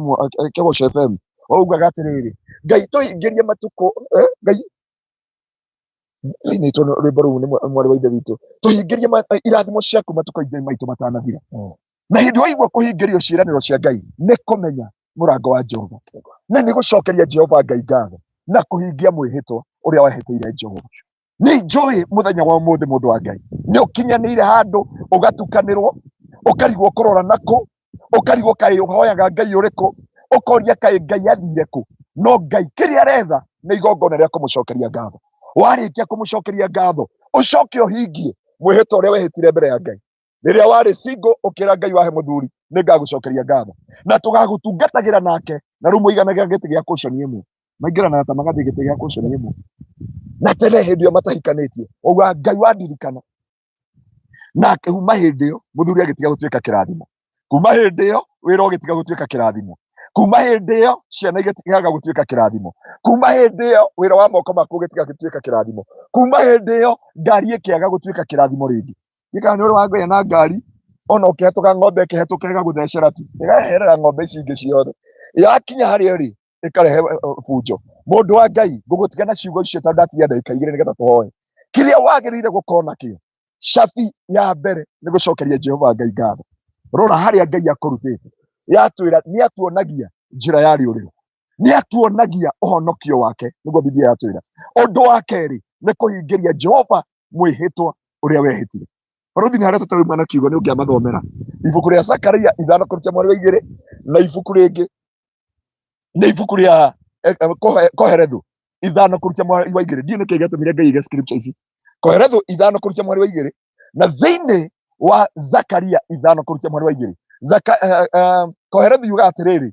Kĩgoco FM, waugaga atĩrĩrĩ, Ngai tũhingĩrie matukũ, Ngai rĩinĩtwo rwĩmbo rũu nĩ mwarĩ wa ithe witũ, tũhingĩrie irathimo ciaku matukũ maitũ matanathira. Na hĩndĩ waigua kũhingĩrio ciĩranĩro cia Ngai nĩ kũmenya mũrango wa Jehova, na nĩ gũcokeria Jehova Ngai ngatho na kũhingia mwĩhĩtwa ũrĩa wahĩtĩire Jehova. Nĩ njũĩ mũthenya wa ũmũthĩ, mũndũ wa Ngai, nĩ ũkinyanĩire handũ ũgatukanĩrwo, ũkarigwo kũrora nakũ, ũkarigwo kaĩ ũhoyaga Ngai ũrĩkũ, ũkoria kaĩ Ngai athire kũ. No Ngai kĩrĩa aretha nĩ igongona rĩa kũmũcokeria ngatho. Warĩkia kũmũcokeria ngatho, ũcoke ũhingie mwĩhĩtwa ũrĩa wehĩtire mbere ya Ngai rĩrĩa warĩ single, ũkĩra Ngai wahe mũthuri nĩ ngagũcokeria ngatho na tũgagũtungatagĩra nake. Na rĩu mũiganagĩra gĩtĩ gĩa cushion ĩmwe, maingĩranaga ta magathiĩ gĩtĩ gĩa cushion ĩmwe. Na tene hĩndĩ ĩyo matahikanĩtie, ũguo Ngai wandirikana nake. Kuma hĩndĩ ĩyo mũthuri agĩtiga gũtuĩka kĩrathimo, kuma hĩndĩ ĩyo wĩra ũgĩtiga gũtuĩka kĩrathimo, kuma hĩndĩ ĩyo ciana igĩtigaga gũtuĩka kĩrathimo, kuma hĩndĩ ĩyo wĩra wa moko maku ũgĩtiga gũtuĩka kĩrathimo, kuma hĩndĩ ĩyo ngari ĩkĩaga gũtuĩka kĩrathimo rĩngĩ. Gĩkaga nĩ ũrĩ wangĩa na ngari, ona ũkĩhetũka ng'ombe ĩkĩhetũka ĩgagũthecera tu, ĩgaherera ng'ombe ici ingĩ ciothe, yakinya harĩa ĩrĩ ĩkarehe bunjo. Mũndũ wa Ngai, ngũgũtiga na ciugo icio tondũ ndatigia ndagĩka 2 nĩgetha tũhoe. Kĩrĩa wagĩrĩire gũkorwo nakĩo, cabi ya mbere nĩ gũcokeria Jehova Ngai ngatho. Rora harĩa Ngai akũrutĩte. Yatwĩra nĩ atuonagia njĩra ya rĩũrĩro, nĩ atuonagia ũhonokio wake, nĩguo Biblia yatwĩra. Ũndũ wa kerĩ nĩ kũhingĩria Jehova mwĩhĩtwa ũrĩa wehĩtire. Barũthi, nĩ harĩa tũtarĩ na kiugo, nĩ ũngĩamathomera ibuku rĩa Zakaria 5 kũruta mweri wa 2, na ibuku rĩngĩ nĩ ibuku rĩa Koherethu 5 kũruta mweri wa 2. Ndiũ nĩkĩ gĩatũmire Ngai aige scripture ici, Koherethu 5 kũruta mweri wa 2 na thĩinĩ wa Zakaria 5 kũruta mweri wa 2. Koherethu yugaga atĩrĩrĩ,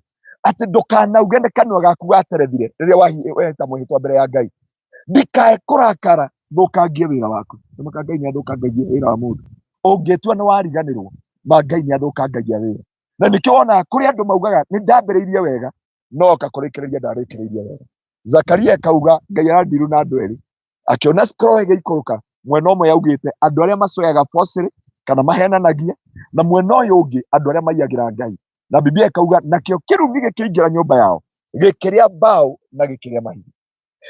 atĩ ndũkanauge nĩ kanua gaku gaterethire rĩrĩa wehĩta mwĩhĩtwa mbere ya Ngai, ndikae kũrakara thũkangie wĩra waku. Nĩmaka Ngai nĩ athũkangagia wĩra wa mũndũ. Ũngĩtua nĩ wariganĩrwo, ma Ngai nĩ athũkangagia wĩra. Na nĩkĩo wonaga kũrĩ andũ maugaga nĩ ndambĩrĩirie wega, no oka kũrĩkĩrĩria ndarĩkĩrĩirie wega. Zakaria akauga Ngai arandiru na andũ erĩ, akĩona scroll ĩgĩikũrũka mwena ũmwe yaugĩte andũ arĩa macoyaga falsely Kana mahenanagia, na mwena ũyũ ũngĩ andũ arĩa maiyagĩra Ngai. Na Biblia ĩkauga nakĩo kĩrumi gĩkĩingĩra nyũmba yao, gĩkĩrĩa mbaũ na gĩkĩrĩa mahiga.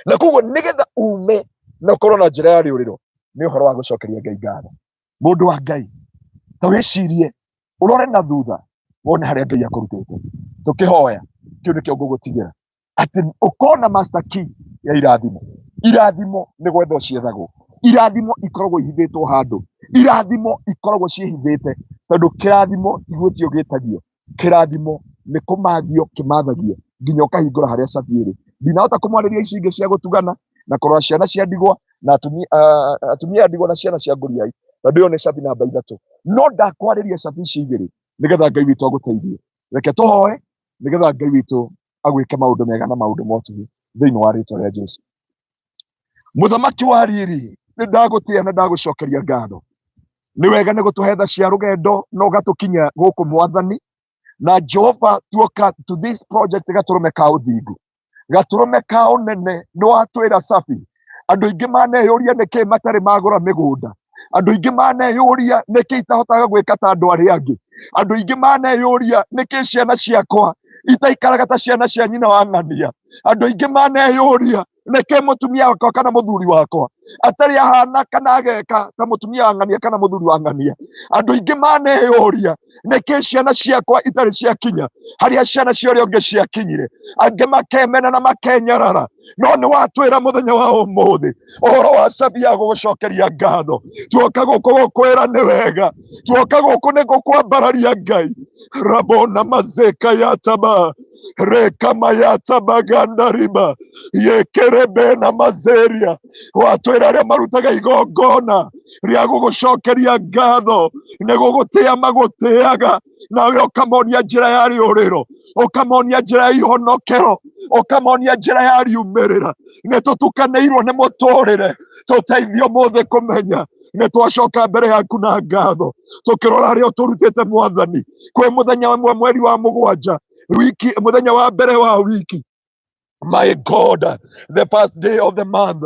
Na koguo nĩgetha ume na ũkorwo na njĩra ya rĩũrĩro, nĩ ũhoro wa gũcokeria Ngai ngatho. Mũndũ wa Ngai, ta wĩcirie, ũrore na thutha, wone harĩa Ngai akũrutĩte. Tũkĩhoya, kĩu nĩkĩo ngũgũtigĩra, atĩ ũkona master key ya irathimo. Irathimo nĩ gwethwo ciethagwo, irathimo ikoragwo ihithĩtwo handũ, irathimo ikoragwo ciĩhithĩte, tondũ kĩrathimo ti gwĩtio gĩtagio, kĩrathimo nĩ kũmathio kĩmathagio nginya ũkahingũra harĩa cabi ĩrĩ. Ndinahota kũmwarĩria ici ingĩ cia gũtugana na kũrora ciana cia ndigwa na atumia, atumia a ndigwa na ciana cia ngũriai, tondũ ĩyo nĩ cabi namba ithatũ. No ndakwarĩria cabi ici igĩrĩ nĩgetha Ngai witũ agũteithie. Reke tũhoe nĩgetha Ngai witũ agwĩke maũndũ mega na maũndũ motugi thĩinĩ wa rĩtwa rĩa Jesu. Mũthamaki wa riri, nĩ ndagũtĩa na ndagũcokeria ngatho. Nĩ wega nĩ gũtũhe tha cia rũgendo na ũgatũkinya gũkũ Mwathani. Na Jehova, tuoka to this project gatũrũme ka ũthingu, gatũrũme ka ũnene. Nĩ watwĩra cabi. Andũ aingĩ maneyũria nĩkĩ matarĩ magũra mĩgũnda, andũ aingĩ maneyũria nĩkĩ itahotaga gwĩka ta andũ arĩa angĩ, andũ aingĩ maneyũria nĩkĩ ciana ciakwa itaikaraga ta ciana cia nyina wa ng'ania, andũ aingĩ maneyũria nĩkĩ mũtumia wakwa kana mũthuri wakwa atarĩ ahana kana ageka ta mũtumia wa ng'ania kana mũthuri wa ng'ania, andũ aingĩ maneyũria nĩkĩ ciana ciakwa itarĩ ciakinya harĩa ciana cia ũrĩa ũngĩ ciakinyire, angĩ makemena na makenyarara. No nĩ watwĩra mũthenya wa ũmũthĩ ũhoro wa cabi ya gũgũcokeria ngatho. Tuoka gũkũ gũkwĩra nĩ wega, tuoka gũkũ nĩ gũkwambararia Ngai. Rabona mazeka ya taba reka mayata bagandariba yekerebe na mazeria. Watwĩra arĩa marutaga igongona rĩa gũgũcokeria ngatho nĩ gũgũtĩa magũtĩaga, nawe ũkamonia njĩra ya rĩũrĩro, ũkamonia njĩra ya ihonokero, ũkamonia njĩra ya riumĩrĩra. Nĩ tũtukanĩirwo nĩ mũtũrĩre, tũteithio mũthĩ kũmenya nĩ twacoka mbere yaku na ngatho, tũkĩrora harĩa ũtũrutĩte Mwathani. Kwĩ mũthenya ũmwe mweri wa mũgwanja, wiki, mũthenya wa mbere wa wiki, my God, the first day of the month,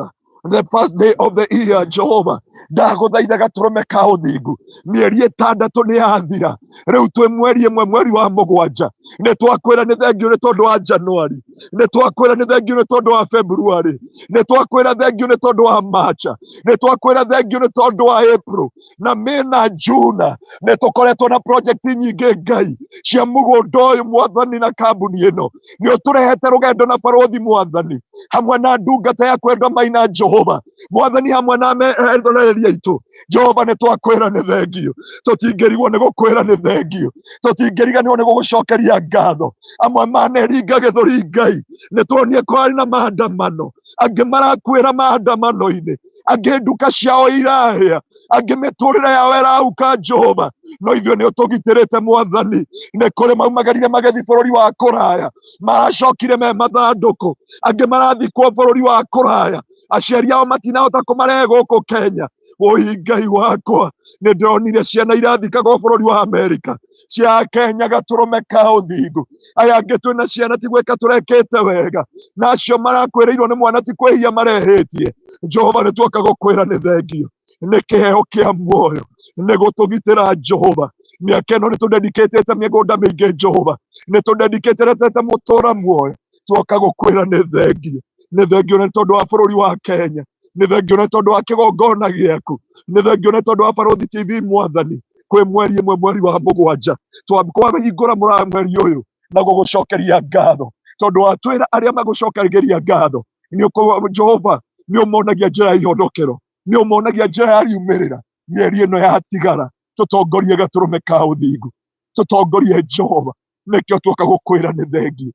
the first day of the year, Jehovah, ndagũthaitha gatũrũme ka ũthingu. Mĩeri ĩtandatũ nĩ yathira, rĩu twĩ mweri ĩmwe mweri wa mũgwanja. Nĩ twakwĩra nĩ thengiũ nĩ tondũ wa January, nĩ twakwĩra nĩ thengiũ nĩ tondũ wa February, nĩ twakwĩra thengiũ nĩ tondũ wa March, nĩ twakwĩra thengiũ nĩ tondũ wa April na May na June. Nĩ tũkoretwo na project nyingĩ Ngai cia mũgũnda ũyũ Mwathani na kambuni ĩno. Nĩ ũtũrehete rũgendo na barothi Mwathani, hamwe na ndungata ya kwendwa Maina Jehova Mwathani, hamwe na eroreria aitũ Jehova. Nĩ twakwĩra nĩ thengiũ, tũtingĩrigwo nĩ gũkwĩra nĩ thengiũ, tũtingĩriganĩrwo nĩ gũgũcokeria ngatho. Amwe maneringa gĩthũri Ngai, nĩ tuonie kwarĩ na maandamano, angĩ marakuĩra maandamano-inĩ, angĩ nduka ciao irahĩa, angĩ mĩtũrĩre yao ĩrauka Jehova, no ithuĩ nĩ ũtũgitĩrĩte Mwathani. Nĩ kũrĩ maumagarire magethi bũrũri wa kũraya, maracokire me mathandũkũ, angĩ marathikwo bũrũri wa kũraya, aciari ao matinahota kũmarehe gũkũ Kenya. Woi Ngai wakwa, nĩ ndĩronire ciana irathikagwo bũrũri wa Amerika cia Kenya, gatũrũme ka ũthingu. Aya angĩ twĩna ciana ti gwĩka tũrekĩte wega, na acio marakwĩrĩirwo nĩ mwana ti kwĩhia marehĩtie. Jehova, nĩ tuoka gũkwĩra nĩ thengio nĩ kĩheo kĩa muoyo, nĩ gũtũgitĩra Jehova. Mĩaka ĩno nĩ tũdedicatĩte mĩgũnda mĩingĩ Jehova, nĩ tũdedicatĩte mũtũra muoyo. Tuoka gũkwĩra nĩ thengio, nĩ thengio nĩ tondũ wa bũrũri wa Kenya, nĩ thengio nĩ tondũ wa kĩgongona gĩaku, nĩ thengio nĩ tondũ wa Barũthi TV Mwathani. Kwĩ mweri ĩmwe mweri wa mũgwanja twahingũra mweri ũyũ na gũgũcokeria ngatho, tondũ watwĩra arĩa magũcokagĩria ngatho nĩ Jehova nĩ ũmonagia njĩra ya ihonokero, nĩ ũmonagia njĩra ya riumĩrĩra. Mĩeri ĩno yatigara, tũtongorie gatũrũme ka ũthingu, tũtongorie Jehova. Nĩkĩo tuoka gũkwĩra nĩ thengio,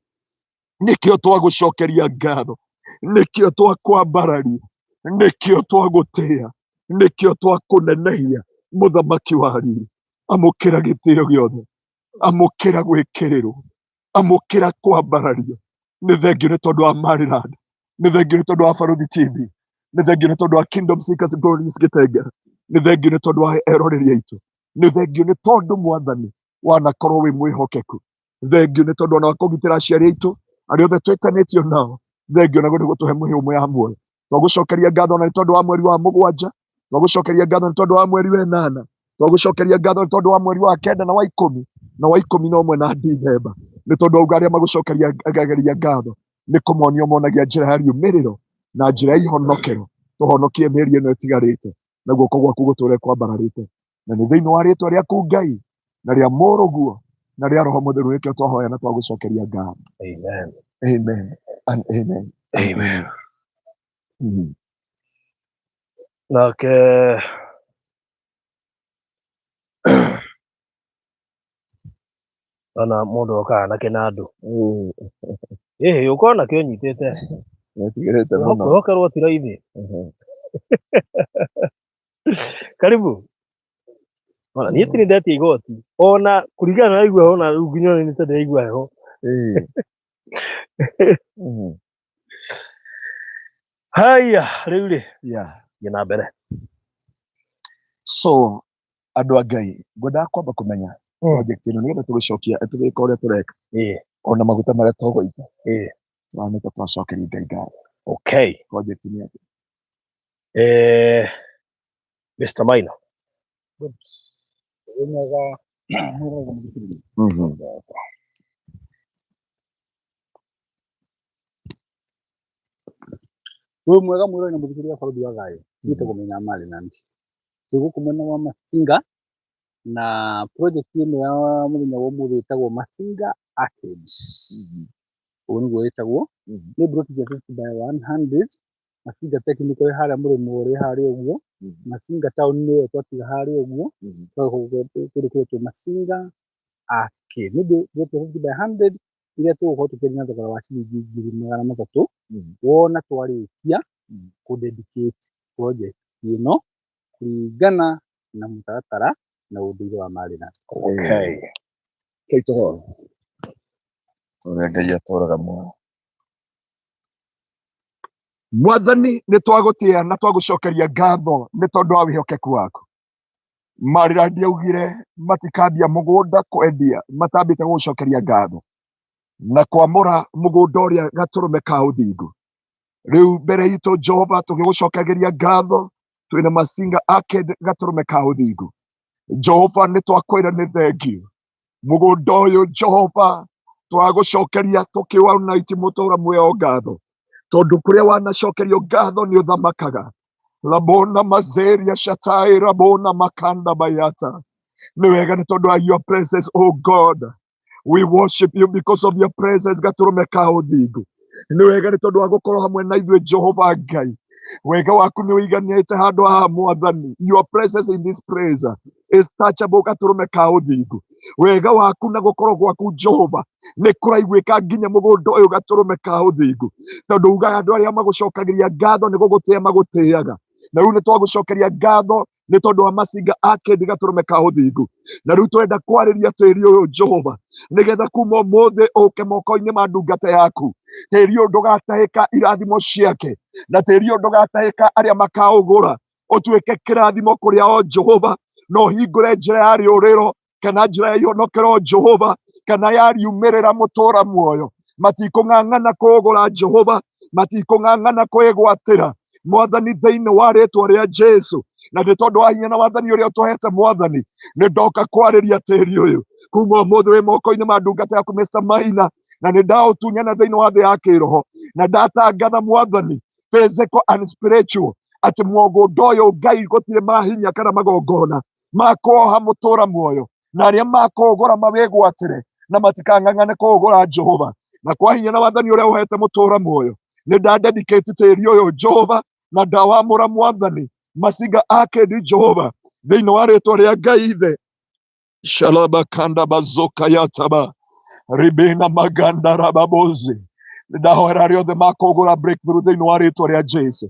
nĩkĩo twagũcokeria ngatho, nĩkĩo twakwambararia, nĩkĩo twagũtĩa, nĩkĩo twakũnenehia. Mũthamaki wa riri, amũkĩra gĩtĩo gĩothe, amũkĩra gwĩkĩrĩrwo, amũkĩra kwambarario. Nĩ thengio nĩ tondũ wa Maryland, nĩ thengio nĩ tondũ wa Barũthi TV, nĩ thengio nĩ tondũ wa Kingdom Seekers Glorious Gĩtengera, nĩ thengio nĩ tondũ wa eroreri aitũ, nĩ thengio nĩ tondũ Mwathani wanakorwo wĩ mwĩhokeku. Thengio nĩ tondũ ona wa kũgitĩra aciari aitũ arĩa othe twĩtanĩtio nao. Thengio naguo nĩ gũtũhe mĩhũmũ ya muoyo. Twagũcokeria ngatho na nĩ tondũ wa mweri wa mũgwanja, twagũcokeria ngatho nĩ tondũ wa mweri wa ĩnana. Twagũcokeria ngatho nĩ tondũ wa mweri wa kenda na wa ikũmi na wa ikũmi na ũmwe na Dithemba, nĩ tondũ wauga arĩa magũcokeria ngatho nĩ kũmonio monagia njĩra ya riumĩrĩro na njĩra ya ihonokero. Tũhonokie mĩeri ĩno ĩtigarĩte na guoko gwaku gũtũre kwambararĩte, na nĩ thĩinĩ wa rĩtwa rĩaku Ngai na rĩa Mũrũguo na rĩa Roho Mũtheru nĩkĩo twahoya na twagũcokeria ngatho.
Amen.
Amen and amen.
Amen.
Mm.
Nake ona mũndũ okaga na kĩnandũ. Ĩhĩ, ũkorwo nakĩo nyitĩte.
Nĩtigĩrĩte mũno.
Kwĩhokerwo ti raithi. Karibu. Ona niĩ tirĩ ndetia igoti. Ona kũringana na igua ona rĩu nginya nĩ ndĩraigua heho. Haya, rĩu rĩ,
Yeah.
thiĩ na mbere.
So andũ a Ngai, ngwendaga kwamba kũmenya project ĩno nĩgetha tũgĩcokia tũgĩka ũrĩa tũreka ona maguta marĩa tũgũita tũranĩka twacokeria Ngai ngatho.
Okay.
Project nĩ atĩa?
Mr. Maina.
Wĩ mwega mwega mũthikĩrĩria. Wĩ mwega mwĩrori na mũthikĩrĩria wa bũrũri wa thayũ. Njĩtagwo Maina Maryland. Twĩ gũkũ mwena wa Masinga na project ĩno ya mũthenya wa ũmũthĩ ĩtagwo Masinga Arcade. Ũguo nĩguo ĩtagwo. Nĩ plot cia 50 by 100. Masinga Technical ĩ harĩa mũrĩmo ũrĩa harĩa ũguo. Masinga town nĩyo twatiga harĩa ũguo. Kũndũ kũretwo Masinga Arcade. Nĩ plot cia 50 by 100 iria tũgũkorwo tũkĩendia na thogora wa ciringi ngiri magana matatũ. Wona twarĩkia kũ dedicate project ĩno kũringana na mũtaratara na ũndũire wa Maryland.
Okay.
Kaitũhoro ũrĩa Ngai atũraga muoyo. Mwathani nĩ twagũtĩa na twagũcokeria ngatho nĩ tondũ wa wĩhokeku waku. Maryland augire matikambia mũgũnda kwendia matambĩte gũgũcokeria ngatho na kwamũra mũgũnda ũrĩa gatũrũme ka ũthingu. Rĩu mbere itũ Jehova tũgĩgũcokagĩria ngatho twĩna Masinga Arcade gatũrũme ka ũthingu. Jehova nĩ twakwĩra nĩ thengiũ mũgũnda ũyũ Jehova twagũcokeria tũkĩwona itimũtũra muoyo ngatho tondũ kũrĩa wanacokerio ngatho nĩ ũthamakaga. Labona mazeria shatai rabona makanda bayata. Nĩ wega nĩ tondũ wa your presence, oh God. We worship you because of your presence gatũrũme ka ũthingu. Nĩ wega nĩ tondũ wa gũkorwo hamwe na ithuĩ Jehova Ngai. Wega waku nĩ ũiganĩte handũ haha Mwathani. Your presence in this place is touchable gatũrũme ka ũthingu. Wega waku na gũkorwo gwaku Jehova nĩ kũraiguĩka nginya mũgũnda ũyũ gatũrũme ka ũthingu. Tondũ ugaga andũ arĩa magũcokagĩria ngatho nĩ gũgũtĩa magũtĩaga. Na rĩu nĩ twagũcokeria ngatho nĩ tondũ wa Masinga Arcade gatũrũme ka ũthingu. Na rĩu tũrenda kwarĩria tĩri ũyũ Jehova nĩgetha kuma ũmũthĩ ũke moko-inĩ ma ndungata yaku. Tĩri ũyũ ndũgatahĩka irathimo ciake na tĩri ũyũ ndũgatahĩka arĩa makaũgũra, ũtuĩke kĩrathimo kũrĩ o Jehova, na ũhingũre njĩra ya rĩũrĩro kana njĩra ya ihonokero Jehova kana ya riumĩrĩra mũtũra muoyo. Matikũng'ang'ana kũũgũra Jehova, matikũng'ang'ana kwĩgwatĩra Mwathani thĩinĩ wa rĩtwa rĩa Jesu. Na nĩ tondũ wa hinya na wathani ũrĩa ũtũhete Mwathani, nĩ ndoka kwarĩria tĩri ũyũ kuma ũmũthĩ wĩ moko-inĩ ma ndungata yaku Mr. Maina, na nĩ ndaũtunyana thĩinĩ wa thĩ ya kĩroho na ndatangatha Mwathani physical and spiritual atĩ mũgũnda ũyũ Ngai gũtirĩ mahinya kana magongona makoha mũtũra muoyo na arĩa makũũgũra mawĩgwatĩre na matikang'ang'ane kũũgũra Jehova. Na kwa hinya na wathani ũrĩa ũhete mũtũra muoyo nĩ ndadedicate tĩri ũyũ Jehova na ndawamũra Mwathani Masinga Arcade Jehova thĩinĩ wa rĩtwa rĩa Ngai Ithe. Shalaba kanda bazoka yataba ribena maganda rababozi. Ndahoera arĩa othe makũgũra breakthrough thĩinĩ wa rĩtwa rĩa Jesu.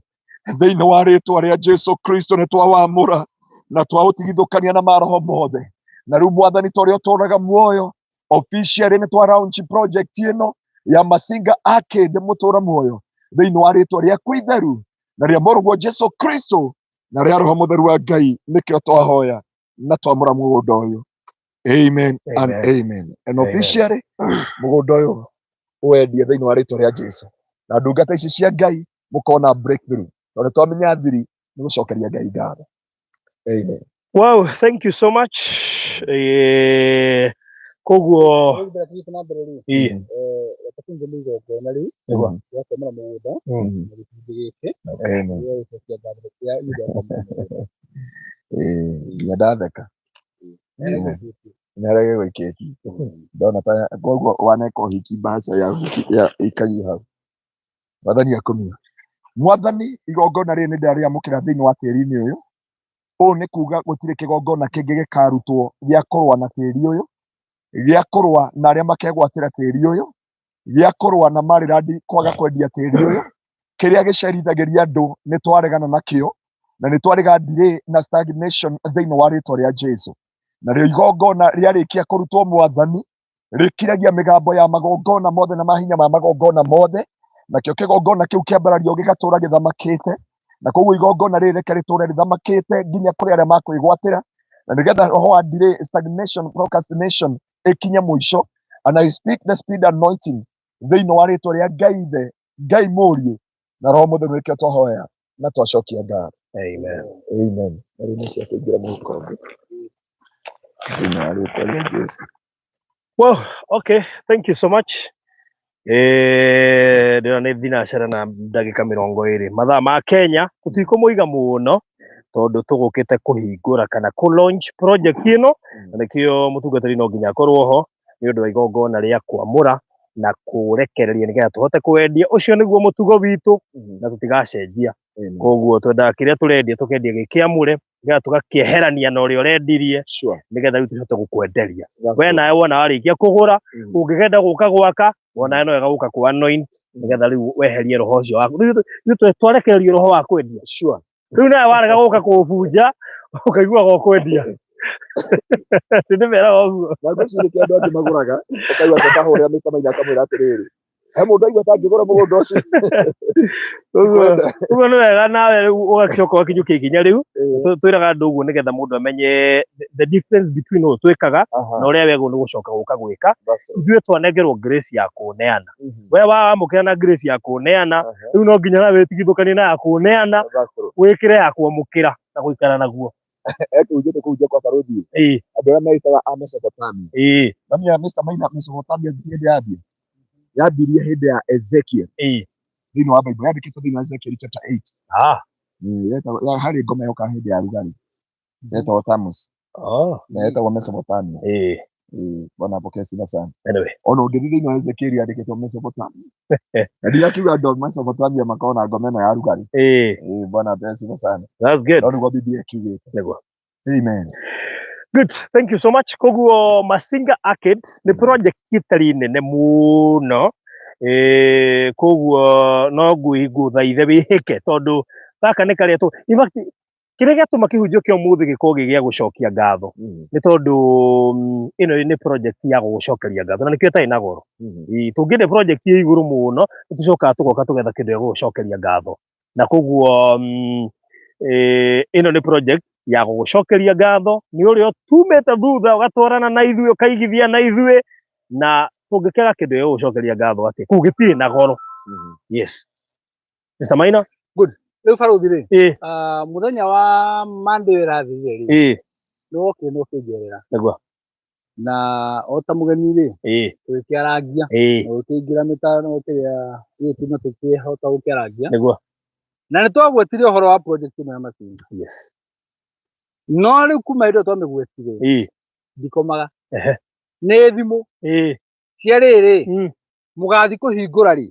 Thĩinĩ wa rĩtwa rĩa Jesu Kristo nĩ twawamũra na twaũtigithũkania na maroho mothe. Na rĩu Mwathani ta ũrĩa ũtũraga muoyo officially nĩ twa launch project ĩno ya Masinga Arcade mũtũra muoyo thĩinĩ wa rĩtwa rĩaku itheru na rĩa Mũrũguo Jesu Kristo na rĩa Roho Mũtheru wa Ngai nĩkĩo twahoya na twamũra mũgũnda ũyũ. Amen and
Amen.
amen. And
Amen.
officially mũgũnda ũyũ wendie thĩinĩ wa rĩtwa rĩa Jesu. Na ndungata ici cia Ngai mũkona breakthrough tondũ twamenya thiri nĩ gũcokeria Ngai ngatho. Amen.
Wow, thank you so much. Koguo
Rĩu mbere tũthiĩte na mbere rĩ, reke tũinge nĩ igongona rĩu
Nĩguo.
rĩa kwamũra mũgũnda na gĩcunjĩ gĩkĩ
Amen.
gĩa gũcokia ngatho cia nĩ ũndũ wa kwamũra mũgũnda.
Nginya ndatheka. Nĩ arege gũikĩtie ndona ta koguo waneka ũhiki mbaca ya ũhiki ya ikagia hau. Mwathani akumio. Mwathani, igongona rĩrĩ nĩ ndarĩamũkĩra thĩinĩ wa tĩri-inĩ ũyũ. Ũũ nĩ kuga gũtirĩ kĩgongona kĩngĩ gĩkarutwo gĩa kũrũa na tĩri ũyũ, gĩa kũrũa na arĩa makegwatĩra tĩri ũyũ, gĩa kũrũa na Maryland kwaga kwendia tĩri ũyũ. Kĩrĩa gĩcerithagĩria andũ nĩ twaregana nakĩo, na nĩ twarega delay na stagnation thĩinĩ wa rĩtwa rĩa Jesu. Narĩo igongona rĩarĩkia kũrutwo, Mwathani, rĩkiragia mĩgambo ya magongona mothe na mahinya ma magongona mothe, nakĩo kĩgongona kĩu kĩambarario gĩgatũra gĩthamakĩte, na koguo igongona rĩrĩ reke rĩtũre rĩthamakĩte nginya kũrĩ arĩa makwĩgwatĩra, na nĩgetha roho wa delay, stagnation, procrastination ĩkinye mũico. And I speak the speed anointing thĩinĩ wa rĩtwa rĩa Ngai Ithe, Ngai Mũriũ na Roho Mũtheru, nĩkĩo twahoya na twacokia ngatho.
Amen.
Amen. Na rĩu nĩ cia kũingĩra mũhuko ũngĩ thĩinĩ wa rĩtwa rĩa Jesu.
Well, okay, thank you so much. Ndĩrona nĩ thinacara na ndagĩka 20 mathaa ma Kenya, tũtikũmũiga mũno tondũ tũgũkĩte kũhingũra kana kũ launch project ĩno, na nĩkĩo mũtungatĩri no nginya akorwo ho nĩ ũndũ wa igongona rĩa kwamũra na kũrekereria nĩgetha tũhote kwendia. Ũcio nĩguo mũtugo witũ na tũtigacenjia. Koguo twendaga kĩrĩa tũrendia tũkendia gĩ kĩamũre, nĩgetha tũgakĩeherania na ũrĩa ũrendirie, nĩgetha rĩu tũhote gũkwenderia. We nawe wona warĩkia kũgũra, ũngĩkenda gũka gwaka, wonawe no wega gũka kũ anoint, nĩgetha rĩu weherie roho ũcio waku. Rĩu ithuĩ twarekererio roho wa kwendia. Rĩu nawe warega gũka kũũbunja, ũkaiguaga ũkwendia. Nĩndĩmeraga ũguo.
Na ngwĩciria kĩrĩa andũ angĩ magũraga, ũkaigua ta kahũrĩra Mr. Maina akamwĩra atĩrĩrĩ, he mũndũ aigua ta angĩgũra mũgũnda ũcio.
Ũguo nĩ wega nawe rĩu ũgacoka ũgakinyũkia ikinya rĩu. Twĩraga andũ ũguo nĩgetha mũndũ amenye the difference between ũũ twĩkaga na ũrĩa wegũ nĩ gũcoka gũka gwĩka. Ithuĩ twanengerwo grace ya kũneana. We wamũkĩra na grace ya kũneana, rĩu no nginya nawe wĩtigithũkanie na ya kũneana, wĩkĩre ya kwamũkĩra na gũikara naguo.
Ekũhunjĩte kũhunjia kwa barũthi, andũ arĩa meitaga a Mesopotamia. Mamia Mr. Maina, Mesopotamia hĩndĩ yambia yambirie hĩndĩ ya Ezekiel thĩinĩ wa Bible, yandĩkĩtwo thĩinĩ wa Ezekiel chapter 8. Harĩ ngoma yoka hĩndĩ ya rugarĩ yetagwo Tammuz na yetagwo Mesopotamia. Bwana apokee sifa sana.
Anyway.
Ona ũngĩthiĩ thĩinĩ wa Ezekiel yandĩkĩtwo Mesopotamia, na ndirakiuga andũ a Mesopotamia makorwo na ngoma ĩno ya rugarĩ. Bwana apokee sifa sana.
That's good.
No nĩguo Biblia ĩkiugĩte.
Nĩguo.
Amen.
Good, thank you so much. Koguo Masinga Arcade nĩ project ĩtarĩ nene mũno. Koguo no ngũthaithe wĩhĩke tondũ gaka nĩ karĩa tũ, in fact kĩrĩa gĩatũma kĩhunjio kĩa ũmũthĩ gĩkorwo gĩ gĩa gũcokia ngatho nĩ tondũ ĩno nĩ project ya gũgũcokeria ngatho, na nĩkĩo ĩtarĩ na goro. Tũngĩenda project ĩ igũrũ mũno, nĩ tũcokaga tũgoka tũgetha kĩndũ gĩa gũgũcokeria ngatho, na koguo ĩno nĩ project ya gũgũcokeria ngatho nĩ ũrĩa ũtumĩte thutha ũgatwarana na ithuĩ, ũkaigithia na ithuĩ, na tũngĩkĩaga kĩndũ gĩa gũgũcokeria ngatho atĩ kũu gĩtirĩ na goro. Yes, Mr. Maina.
Good. Rĩu barũthi rĩ, mũthenya wa Monday ĩrathirire rĩ, nĩ wokire na ũkĩnjerera.
Nĩguo.
Na o ta mũgeni rĩ, tũgĩkĩarangia na ũkĩingĩra mĩtaro kĩrĩa gĩkĩ na tũkĩhota gũkĩarangia.
Nĩguo.
Na nĩ twagwetire ũhoro wa project ĩno ya Masinga. No rĩu kuma hĩndĩ ĩyo twamĩgwetire, ndikomaga. Nĩ thimũ cia rĩrĩ, mũgathi kũhingũra rĩ,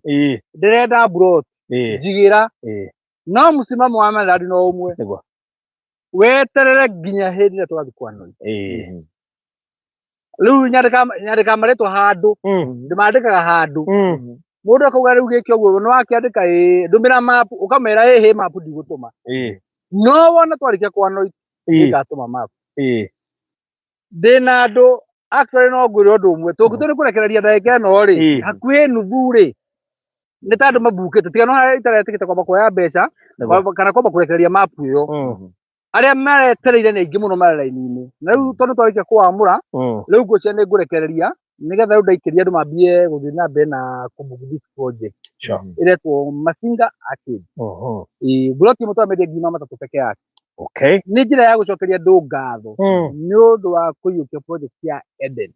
ndĩrenda plot, njigĩra, no mũsimamo wa Maryland no ũmwe.
Nĩguo.
Weterere nginya hĩndĩ ĩrĩa tũgathiĩ kwanoi. Rĩu nyandĩkaga marĩtwa handũ, ndĩmandĩkaga handũ. Mũndũ akauga rĩu gĩkĩ ũguo nĩ wakĩandĩka, ĩĩ, ndũmĩra map, ũkamwĩra ĩhĩ, map ndigũtũma. No wona twarĩkia kwanoi, nĩngatũma map. Ndĩna andũ actually no ngwĩre ũndũ ũmwe, tũngĩtua nĩ kũrekereria ndagĩka ĩno rĩ, hakuhĩ nuthu rĩ, nĩ ta andũ mabukĩte, tiga no harĩa itaretĩkĩte kwamba kuoya mbeca kana kwamba kũrekereria map ĩyo. Arĩa maretereire nĩ aingĩ mũno marĩ raini-inĩ, na rĩu tondũ twarĩkia kũwamũra, rĩu ngwĩciria nĩ ngũrekereria nĩgetha rĩu ndaikĩria andũ mambie gũthiĩ na mbere na kũbook this project ĩretwo Masinga Arcade. Ĩĩ, plot ĩmwe tũramĩendia 300,000 peke yake.
Okay.
Nĩ njĩra ya gũcokeria andũ ngatho nĩ ũndũ wa kũiyũkia project ya Eden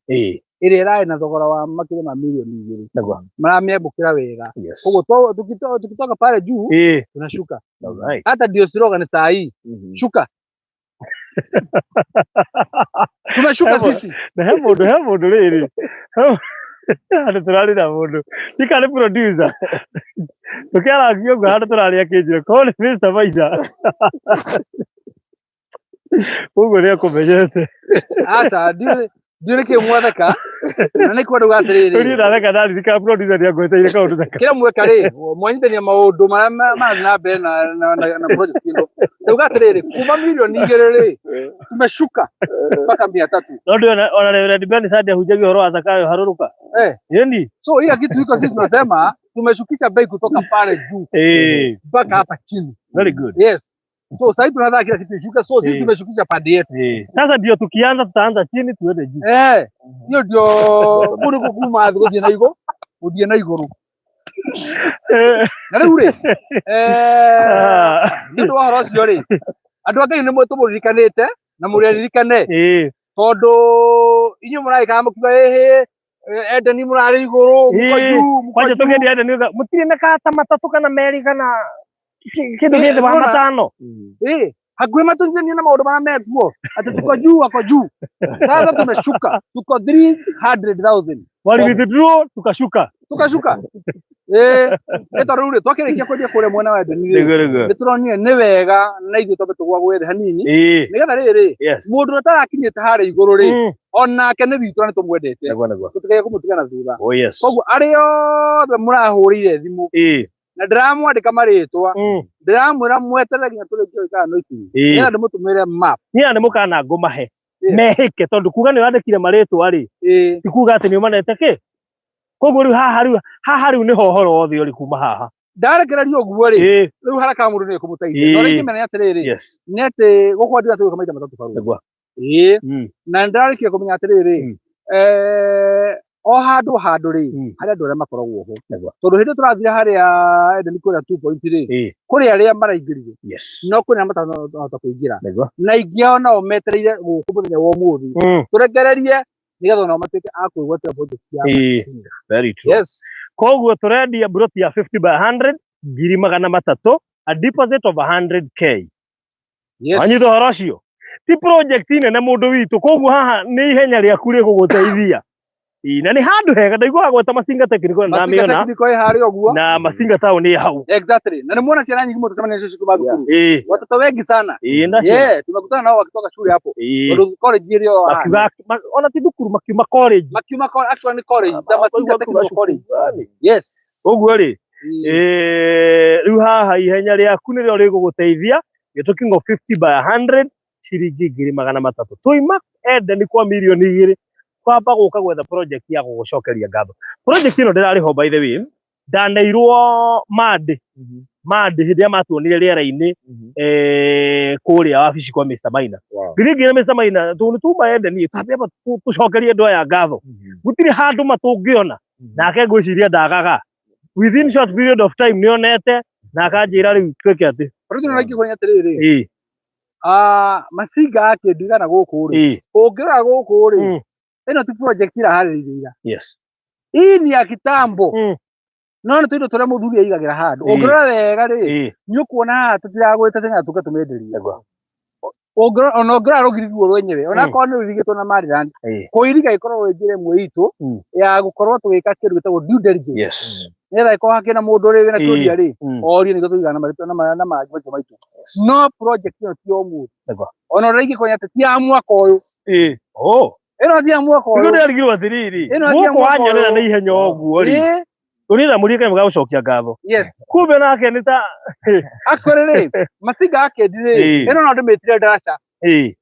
ĩrĩa ĩrarĩ na thogora wa makĩria ma 2 mirioni.
Nĩguo.
Maramĩambũkĩra wega.
Yes.
Koguo tukitoka pale juu tunashuka.
All right.
Hata ndio slogan saa hii, shuka, tumeshuka sisi.
Na he mũndũ rĩrĩ handũ tũrarĩ na mũndũ ika nĩ producer tũkĩarangia ũguo handũ tũrarĩ akĩnjĩra korwo nĩ Mr. Maina ũguo nĩ akũmenyete.
Aca, ndiũĩ nĩkĩ mwatheka na nĩ kwenda uga
Rĩu niĩ
atĩrĩrĩ,
ndatheka ndaririkana producer nĩ angweteire kaũndũ ta
kĩrĩa mweka rĩ, mwanyitania maũndũ marĩa marathiĩ na mbere na project ĩno. Ndauga atĩrĩrĩ, kuma 2 mirioni rĩ, tumeshuka mpaka 300.
No ndĩ ona Reverend Ben Sunday ahunjagia ũhoro wa Zakayo harũrũka. Yeni.
So ila kitu iko, sisi tunasema tumeshukisha bei kutoka pale juu mpaka hapa chini.
Very good.
Yes, so sasa tunataka kila kitu ishuke, so sisi tumeshukisha pande yetu.
Sasa ndio tukianza tutaanza chini tuende juu.
Eh, hiyo ndio mũndũ gũkuma thĩ gũthiĩ na igũrũ, gũthiĩ na igũrũ. Na rĩu rĩ, nĩ ũndũ wa ũhoro ũcio rĩ, andũ a Ngai nĩ tũmũririkanĩte na mũrĩririkane, tondũ inyuĩ mũragĩkaga mũkiuga ĩhĩ Edeni mũrarĩ igũrũ, mũko juu, mũko
Kwanja
juu.
tũkĩendia Eden uga mũtirĩ na kata matatũ kana merĩ kana kĩndũ gĩ thĩ wa
Unaona?
matano.
Eh, hakuhĩ matũnyitithanie na maũndũ marĩa mekuo atĩ tuko juu, wako juu. Sasa tumeshuka, tuko 300,000.
Wali withdraw tukashuka.
Tukashuka. Eh, nĩ tondũ rĩu rĩ, twakĩrĩkia kwendia kũrĩa mwena wa Edeni rĩ,
Nĩguo nĩguo.
nĩ tũronire nĩ wega na ithuĩ twambe tũgwagwĩre hanini nĩgetha rĩrĩ, mũndũ ũrĩa ũtarakinyĩte harĩa igũrũ rĩ, onake nĩ witũ na nĩ tũmwendete,
Nĩguo nĩguo.
tũtikae kũmũtiga na thutha.
Oh yes.
Koguo arĩa othe mũrahũrĩire thimũ na ndĩramwandĩka marĩtwa, ndĩramwĩra mweterere nginya tũrĩkie gwĩka anointing, nĩgetha ndĩmũtũmĩre map.
Niĩ na nĩ mũkana ngũmahe mehĩke tondũ kuga nĩ wandĩkire marĩtwa rĩ, ti kuga atĩ nĩ ũmanete kĩ. Koguo rĩu haha, rĩu haha, rĩu nĩho ũhoro wothe ũrĩ kuma haha.
Ndarekereria ũguo rĩ, rĩu haraka mũndũ nĩ ekũmũteithia. No rĩngĩ menya atĩrĩrĩ, nĩ atĩ gũkũ andũ atũgĩka maita matatũ barũthi. Na nĩndarĩkia kũmenya atĩrĩrĩ, o handũ handũ rĩ, harĩ andũ arĩa makoragwo ho, tondũ hĩndĩ ĩyo tũrathire harĩa Eden kũrĩa 2 point rĩ, kũrĩ arĩa maraingĩrire, no kwĩna arĩa matanahota kũingĩra, na aingĩ ao nao metereire gũkũ mũthenya wa ũmũthĩ tũrekererie nĩgetha onao matuĩke a kwĩgwatĩra project ya Masinga.
Very true.
Yes.
Koguo tũrendia broti ya 50 by 100 300,000, a deposit of 100K. Wanyita ũhoro ũcio? Ti project nene mũndũ witũ, koguo haha nĩ ihenya rĩaku rĩgũgũteithia. Ĩĩ, na nĩ handũ hega ndaiguaga gweta Masinga Technical na
Masinga
ndamĩona
Technical ĩ harĩa ũguo.
Na Masinga town ĩ hau.
Exactly, na nimeona ciana nyingi mũno tũcemania nacio cikuma thukuru, watoto wengi sana.
Ndacio.
Yeah, tumekutana nao wakitoka shule hapo, tondũ college ĩrĩ o haha.
Makiuga ona ti thukuru, makiuma college.
Makiuma actually nĩ college, the Masinga Technical College. Yes.
Ũguo rĩ, rĩu haha ihenya rĩaku nĩrĩo rĩgũgũteithia. You're talking of 50 by 100, ciringi 300,000. Tũima Eden kwa 2 mirioni kwamba gũka gwetha project ya gũgũcokeria ngatho. Project ĩno ndĩrarĩ ho, by the way, ndaneirwo Monday, Monday hĩndĩ ĩrĩa matuonire rĩera-inĩ, kũrĩa wabici kwa Mr. Maina. Ngĩthiĩ ngĩra Mr. Maina tondũ nĩ tuma Eden twambe aba tũcokerie andũ aya ngatho, gũtirĩ handũ matũngĩona. Nake ngwĩciria ndagaga within short period of time nĩonete na akanjĩra rĩu twĩke atĩ.
Rĩu no ingĩkwĩra atĩrĩrĩ, Masinga akĩndigana gũkũ rĩ, ũngĩrora gũkũ rĩ, ĩno ti project iraharĩrĩirio ira. Hii ni ya kitambo. No nĩ tũindo tũrĩa mũthuri aigagĩra handũ. Ũngĩrora wega rĩ, nĩ ũkuona haha tũtiragũrĩte tene na tũke tũmenderie. Ũngĩrora, ona ũngĩrora rũgiri ruo rwenyewe, ona korwo nĩ rũirigĩtwo na Maryland, kũiriga ĩkoragwo ĩ njĩra ĩmwe itũ ya gũkorwo tũgĩka kĩndũ gĩtagwo due diligence, nĩgetha ĩkorwo hakĩrĩ na mũndũ ũrĩ wĩna kĩũria rĩ, orie nĩguo tũigana na marĩtwa na marangi macio maitũ. No project ĩno ti ya ũmũthĩ. Ona ũrĩa ingĩkwenya atĩ ti ya mwaka ũyũ.
Oh.
Ĩno ti ya mwaka
Nĩguo
ũyũ.
ndĩrarigirwo atĩrĩrĩ,
Ĩno ti ya
gũkũ
mwaka
wanyonera
ũyũ.
na ihenya ũguo rĩ, ũrĩ na mũrĩke mũgagũcokia ngatho. Kumbe nake nĩ ta
Actually rĩ, Masinga Arcade rĩ, ĩno no ndĩmĩtire ndaraca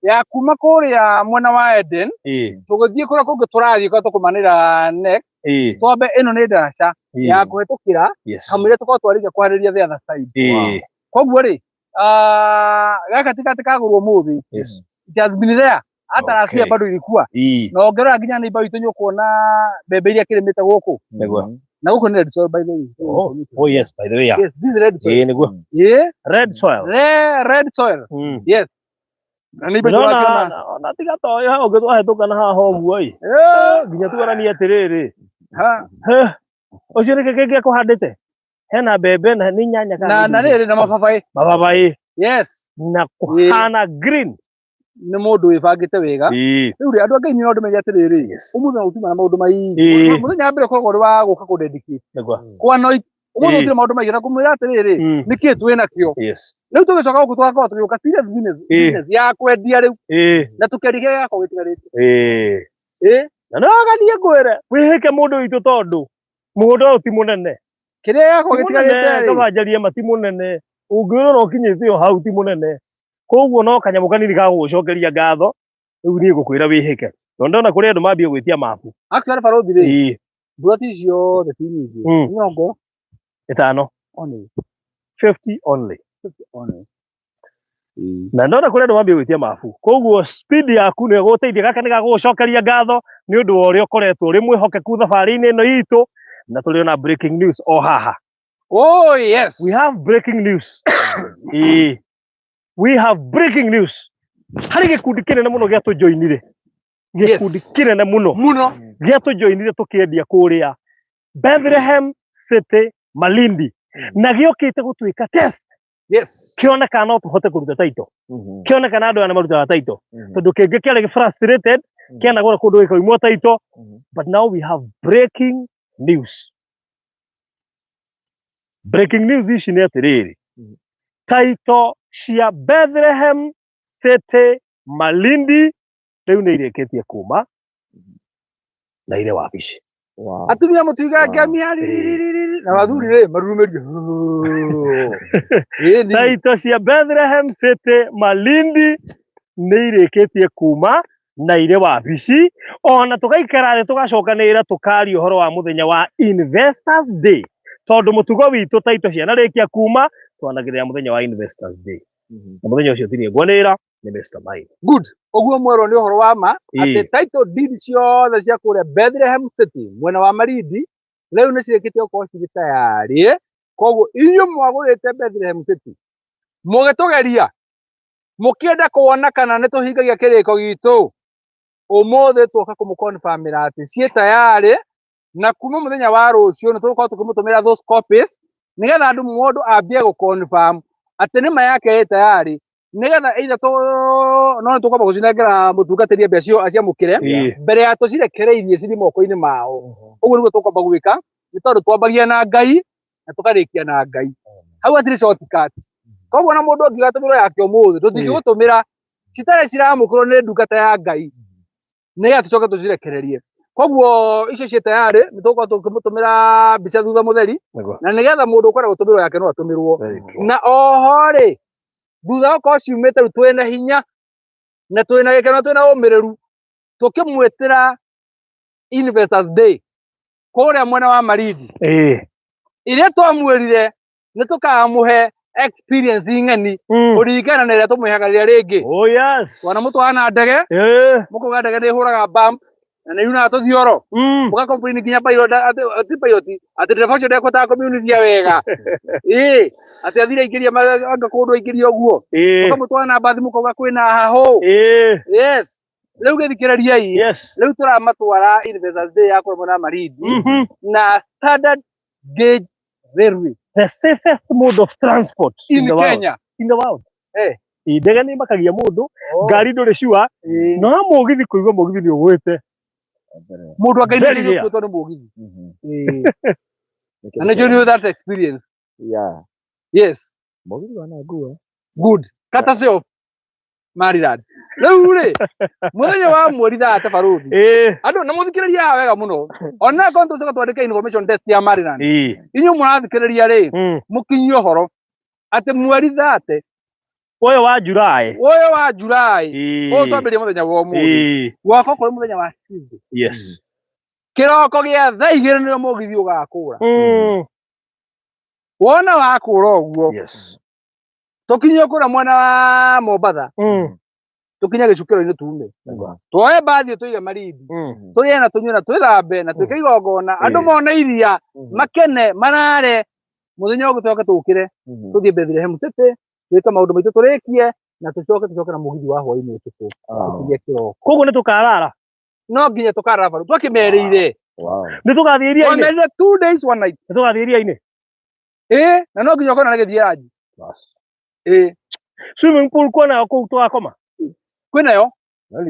ya kuma kũrĩa mwena wa Eden tũgĩthiĩ kũrĩa kũngĩ tũrathiĩ kũrĩa tũkũmanĩra next, twambe ĩno nĩ ndaraca ya kũhetũkĩra kamũira tũkorwo twarĩkia kwarĩria the other side. Koguo rĩ, gaka ti atĩ kagũrwo ũmũthĩ. It has been there hata last year, bado ilikuwa. Na ũngĩrora nginya neighbor witũ nĩ ũkuona mbembe iria kĩrĩmĩte gũkũ. Na gũkũ nĩ red soil, by the way.
Oh, yes, by the way, yeah.
Yes, this is red soil.
Ĩĩ nĩguo.
Yeah.
Red soil.
Red soil. Yes. Na nĩ
Ndĩrona
ndĩrakĩona.
ona tiga ta ũyũ hau ũngĩtwahĩtũka na haha ũguo ĩ. Nginya tuonanie atĩrĩrĩ.
Ha.
Heh, ũcio nĩkĩ kĩngĩ ekũhandĩte? Hena mbembe na nĩ nyanya kana
Na
nĩ ndũrũ?
rĩrĩ na mababaĩ.
Mababaĩ.
Yes.
Na kũhana green.
Nĩ mũndũ wĩbangĩte wega.
Ĩĩ.
Rĩu rĩ, andũ a Ngai nĩ ndĩmenye atĩrĩrĩ,
Yes.
ũmũthĩ no gũtiuma na maũndũ maingĩ.
Ĩĩ.
Mũthenya wa mbere ũkoragwo ũrĩ wa gũka kũ dedicate.
Nĩguo.
Kwana ũmũthĩ
Ĩĩ.
gũtirĩ maũndũ maingĩ na kũmwĩra atĩrĩrĩ, nĩkĩĩ twĩ nakĩo.
Yes.
Rĩu tũgĩcoka gũkũ tũgakorwo tũgĩũka serious business,
Ĩĩ.
business ya kwendia rĩu
Ĩĩ.
na tũkendia kĩrĩa gĩgakorwo gĩtigarĩte.
Ĩĩ.
Ĩĩ.
Na no ganie ngwĩre wĩhĩke mũndũ witũ tondũ mũgũnda ũyũ ti mũnene.
Kĩrĩa gĩgakorwo
Ti mũnene
gĩtigarĩte rĩ,
kaba njarie ma ti mũnene. Ũngĩrora ũkinyĩte o hau ti mũnene. Koguo no kanyamũ kanini ga gũgũcokeria ngatho. Rĩu niĩ ngũkwĩra wĩhĩke. Tondũ ndona kũrĩ andũ mambia gwĩtia mabu.
Actually barũthi rĩ,
Ĩĩ.
mburoti ciothe ti nyingĩ. 50
Ĩtano.
Only.
50 only.
50 only.
Na ndona kũrĩ andũ mambia gwĩtia mabu. Koguo speed yaku nĩ ĩgũgũteithia gaka nĩ gagũgũcokeria ngatho nĩ ũndũ wa ũrĩa ũkoretwo ũrĩ mwĩhokeku thabarĩ-inĩ ĩno itũ na tũrĩ ona breaking news o haha.
Oh yes.
We have breaking news. Ĩĩ. We have breaking news. Harĩ gĩkundi kĩnene mũno gĩatũjoinire. Gĩkundi kĩnene mũno
Mũno.
gĩatũjoinire tũkĩendia kũrĩa Bethlehem City Malindi na gĩokĩte gũtuĩka test.
Yes.
Kĩoneka no tũhote kũruta title. Kĩoneka na andũ aya nĩ marutaga title. Tondũ kĩngĩ kĩarĩ gĩ frustrated kĩanagũra kũndũ gĩkaimwo title. But now we have breaking news. Breaking news ici nĩ atĩrĩrĩ, title cia Bethlehem City Malindi rĩu nĩ irĩkĩtie kuma na irĩ wabici.
Wow.
Atumia mũtuigange
Wow.
mĩariririririri na athuri rĩ marurumĩrio. Ĩĩ ni.
Title cia Bethlehem City Malindi nĩ irĩkĩtie kuma na irĩ wabici ona tũgaikara thĩ tũgacokanĩrĩra tũkaria ũhoro wa mũthenya wa Investors Day tondũ mũtugo witũ title cianarĩkia kuma twanagĩrĩra mũthenya wa Investors Day na mũthenya ũcio tinie ngwanĩra nĩ Mr. Mine.
Good. Ũguo mwerwo nĩ ũhoro wa ma
Ĩĩ.
atĩ title deed ciothe cia kũrĩa Bethlehem City mwena wa Malindi rĩu nĩ cirĩkĩtie gũkorwo cirĩ tayarĩ. Koguo inyuĩ mwagũrĩte Bethlehem City mũgĩtũgeria mũkĩenda kuona kana nĩ tũhingagia kĩrĩko gitũ, ũmũthĩ tuoka kũmũconfirmĩra atĩ ciĩ tayarĩ na kuma mũthenya wa rũciũ nĩ tũgũkorwo tũkĩmũtũmĩra those copies nĩgetha andũ mũndũ ambie gũconfirm atĩ nĩma yake ĩ tayarĩ nĩgetha either no nĩ tũkwamba gũcinengera mũtungatĩri ambia aciamũkĩre
Ĩĩ.
mbere ya tũcirekereirie cirĩ moko-inĩ mao. Ũguo nĩguo tũkwamba gwĩka nĩ tondũ twambagia na Ngai na tũkarĩkia na Ngai. Hau hatirĩ shortcut. Koguo ona mũndũ angiuga atũmĩrwo yake ũmũthĩ tũtingĩgũtũmĩra citarĩ ciramũkĩrwo nĩ ndungata ya Ngai nĩgetha tũcoke tũcirekererie. Koguo icio ciĩ tayarĩ nĩ tũgũkorwo tũkĩmũtũmĩra mbica thutha mũtheri
Nĩguo.
na nĩgetha mũndũ ũkwenda gũtũmĩrwo yake no atũmĩrwo.
Very true.
Na oho rĩ thutha wa gũkorwo ciumĩte rĩu twĩna hinya na twĩna gĩkeno twĩna ũmĩrĩru tũkĩmwĩtĩra Investors Day kũrĩa mwena wa Malindi
Ĩĩ.
iria twamwĩrire nĩ tũkamũhe experience ng'eni kũringana na ĩrĩa tũmwĩhaga rĩrĩa rĩngĩ.
Oh yes.
Wanamũtwara na ndege
Ĩĩ.
mũkauga ndege nĩ ĩhũraga bump na nĩ yunaga tũthioro mũga complain nginya pilot atĩ pilot atĩ ndereba ũcio ndekũhotaga kũmiunithia wega. Ĩĩ atĩ athire aingĩria anga kũndũ aingĩria ũguo.
Ĩĩ.
Mũkamũtwara na mbathi mũkauga kwĩna hahũ.
Ĩĩ.
Yes. Rĩu gĩthikĩrĩriai.
Yes.
Rĩu tũramatwara Investors Day ya kũrĩa na Malindi na Standard Gauge Railway
The safest mode of transport in
in
the world.
Kenya.
In the world.
Eh.
Ĩ, ndege nĩ ĩmakagia mũndũ, ngari ndũrĩ sure, no mũgithi kũigua mũgithi nĩ ũgwĩte.
Mũndũ wa Ngai
Very
nĩ
rare.
gũtuĩtwo nĩ mũgithi. Na nĩkĩo nĩ that experience.
Yeah.
Yes.
Mũgithi wanangua.
Good. Courtesy of Maryland. Rĩu rĩ mũthenya wa mweri 30 barũthi.
Ĩĩ.
Andũ na mũthikĩrĩria haha wega mũno. Ona akorwo tũcoka twandĩke information desk ya Maryland.
Ĩĩ.
Inyuĩ mũrathikĩrĩria rĩ mũkinyie ũhoro atĩ mweri 30
Ũyũ wa July.
ũyũ wa July
Ĩĩ.
ũyũ twambĩrĩria mũthenya wa ũmũthĩ.
Ĩĩ.
Gwakorwo kũrĩ mũthenya wa Tuesday.
Yes.
Kĩroko gĩa thaa 2 nĩrĩo mũgithi ũgakũra. Wona wakũra ũguo
Yes.
tũkinyie kũrĩa mwena wa Mombatha. Tũkinye gĩcukĩro-inĩ tume. Tuoe mbathi tũige Malindi. Tũrĩe na tũnyue na twĩthambe na twĩke igongona. Andũ mone iria, makene, marare. Mũthenya ũngĩ tũcoke tũkĩre, tũthiĩ Bethlehem City, twĩke maũndũ maitũ tũrĩkie na tũcoke tũcoke na mũgithi wa hwaĩ-inĩ ũtukũ. Tũkinye kĩroko.
Koguo nĩ tũkarara.
No nginya tũkarara baru. Twakĩmerĩire.
Nĩ tũgathiĩ iria-inĩ.
Twamerire 2 days one night.
Nĩ tũgathiĩ iria-inĩ.
Ĩĩ, na no nginya ũkorwo na gĩthiĩ ranji. Ĩĩ,
Swimming pool kuona kũu tũgakoma.
Kwĩnayo.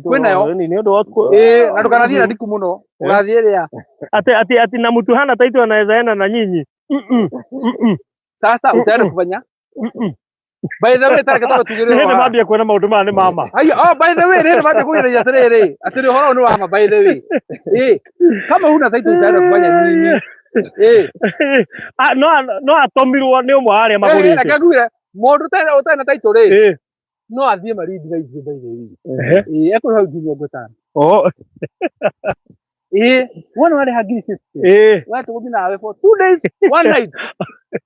Kwĩnayo.
Nĩ ũndũ wa
Ĩĩ, na ndũkanathiĩ na ndiku mũno. Ũgathiĩ ĩrĩa.
Ati na mtu hana taito anaweza enda na nyinyi.
Sasa utaenda kufanya? By the way, tareke tũbe
Nĩ
tugĩrĩre
hĩndĩ
ũhoro.
mambia kuona maũndũ maya nĩ mama.
Haya, oh, by the way, rĩrĩ mambia kũgereria atĩrĩrĩ, atĩrĩ ũhoro ũyũ nĩ wa ma, by the way. Ĩĩ, kama huna taito utaenda kufanya nini? Ĩĩ,
Ah, no atũmirwo nĩ ũmwe wa arĩa
ĩĩ,
magũrĩte.
Reke ngwĩre, mũndũ ũtarĩ na taito rĩ, no athiĩ Malindi na ithuĩ, by the way. Ĩĩ, ekũrĩha 50,000. Ĩĩ, wona warĩha 50,000. We tũgũthiĩ nawe for 2 days, one night.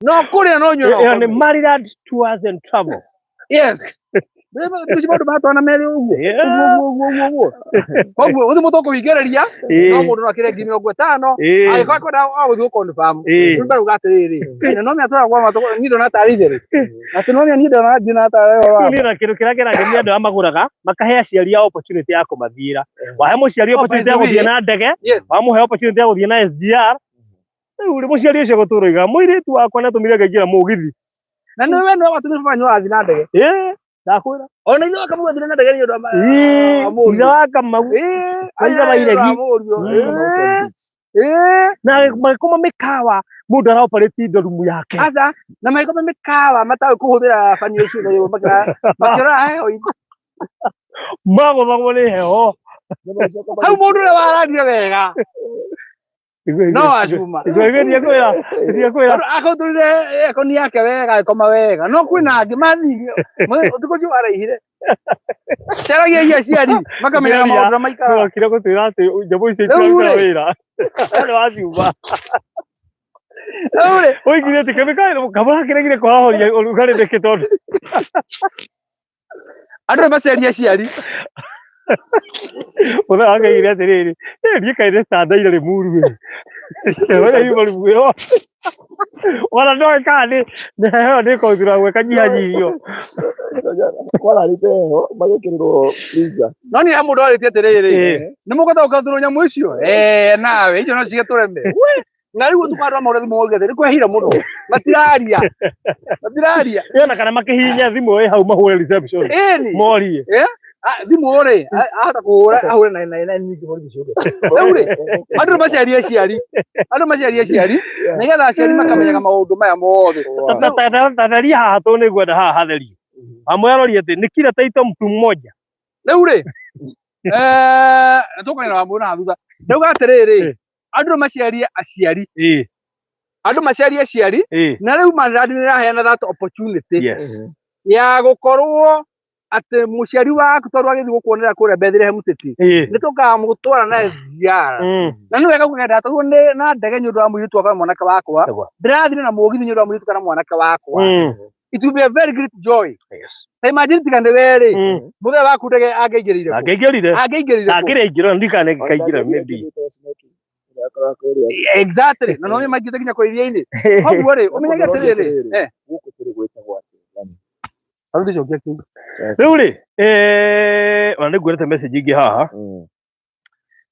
No kũrĩa no nyue no
Ĩyo nĩ
ũkome.
Maryland Tours and Travel.
Yes. Rĩu maũndũ matwana merĩ ũguo. Ũguo ũguo ũguo ũguo. Koguo gũtirĩ mũndũ ũkũhingĩrĩria, no mũndũ no akĩre 50,000. Angĩkorwo ekwenda o gũthiĩ gũ-confirm. Rĩu ndauga atĩrĩrĩ, na no mĩatũra gwa matũ niĩ ndona tarĩ itherũ. Atĩ no niĩ ndona ndinatarĩ ũhoro wa
Niĩ na kĩndũ kĩrĩa kĩrangenia andũ arĩa magũraga makahe aciari ao opportunity ya kũmathiĩra. Wahe mũciari
Oh, by
opportunity
the
ya gũthiĩ
way,
na ndege, wamũhe opportunity ya gũthiĩ na SGR. Rĩu rĩ mũciari ũcio gũtũra oigaga mũirĩtu wakwa nĩatũmire ngaingĩra mũgithi.
Na nĩ we nĩwe watũmire baba wanyu wathiĩ na ndege.
Ĩĩ, ndakwĩra.
Ona ithe wa Kamau athire na ndege nĩ ũndũ wa wa mũriũ.
Ithe wa Kamau.
Ĩĩ,
Ithe wa Iregi.
wa mũriũ. Ĩĩ.
Na magĩkoma mĩkawa mũndũ araoperate indo rumu yake.
Aca, na magĩkoma mĩkawa mataũĩ kũhũthĩra bani icio makĩrora heho.
Magũthagwo nĩ heho.
Hau mũndũ ũrĩa wararire wega no acuma.
Ndikwĩra.
Tondũ akũtũrire ekoni yake wega agĩkoma wega, no kwĩna angĩ mathire ũtukũ ũcio waraihire. Caragia ia aciari makamenyaga maũndũ ũrĩa maikaraga.
Okire gũtwĩra atĩ nyamũ icio
Rĩu
itirarutaga
rĩ.
wĩra. Nĩ waciuma.
Rĩu rĩ,
Oigire atĩ kemikali kamũrakĩregire kũhahoria ũrugarĩ nĩkĩ tondũ
andũ nĩ maceria aciari.
Mũthenya wakaigire atĩrĩrĩ, "Ĩ, niĩ kaĩ nĩstandaire Limuru ĩ." Ũrĩa yuma rumu ĩyo. Ona ndoĩ kana nĩ heho nĩ kũthura gwĩkanyihanyihio.
Kwararĩte heho magĩkĩrĩrwo freezer.
No nĩ he mũndũ warĩtie atĩrĩrĩ, nĩ mũkũhota gũkathurwo nyamũ icio? Eh, nawe icio no cige tũreme. We, na rĩu ũtukũ andũ amahũra thimũ moige atĩ nĩ kwehire mũno, matiraria matiraria.
Ĩyo na kana makĩhihinya thimũ ĩ hau mahũre reception.
Ĩni.
Morie.
Ah, thimũ rĩ, ahota kũhũra ahũre na nyingĩ borithi ciũke. Rĩu rĩ, andũ nĩ macerie aciari, andũ macerie aciari nĩgetha aciari makamenyaga maũndũ maya mothe.
Tatheria haha tondũ nĩ ngwenda haha hatherio. Amwe aroria atĩ nĩ kila taito mtu mmoja.
Rĩu rĩ, tũkwanĩra wa mũndũ na thutha. Ndauga atĩrĩrĩ, andũ nĩ macerie aciari, andũ macerie aciari, na rĩu Maryland nĩ ĩraheana that opportunity ya gũkorwo atĩ mũciari waku tondũ agĩthiĩ gũkuonera kũrĩa Bethlehem City, nĩ tũkamũtwara na SGR. Na nĩ wega kũgenda tondũ nĩ na ndege nĩ ũndũ wa mũirĩtu wakwa na mwanake wakwa, ndĩrathire na mũgithi nĩ ũndũ wa mũirĩtu kana mwanake wakwa. It will be a very great joy. Ta imagine tiga nĩ we rĩ, mũthenya waku ndege angĩaingĩrĩire kũ?
Angĩingĩrire.
Angĩaingĩrĩire kũ?
Angĩrĩingĩra ndikana kaingĩra maybe.
Exactly, na no maingĩte nginya kũ iria-inĩ. Koguo rĩ, ũmenyage atĩrĩrĩ,
Gũkũ tũrĩ gwĩtagwo atĩa?
Rĩu ndĩcokia kĩu.
Rĩu rĩ, ona nĩ nguonete message ingĩ haha.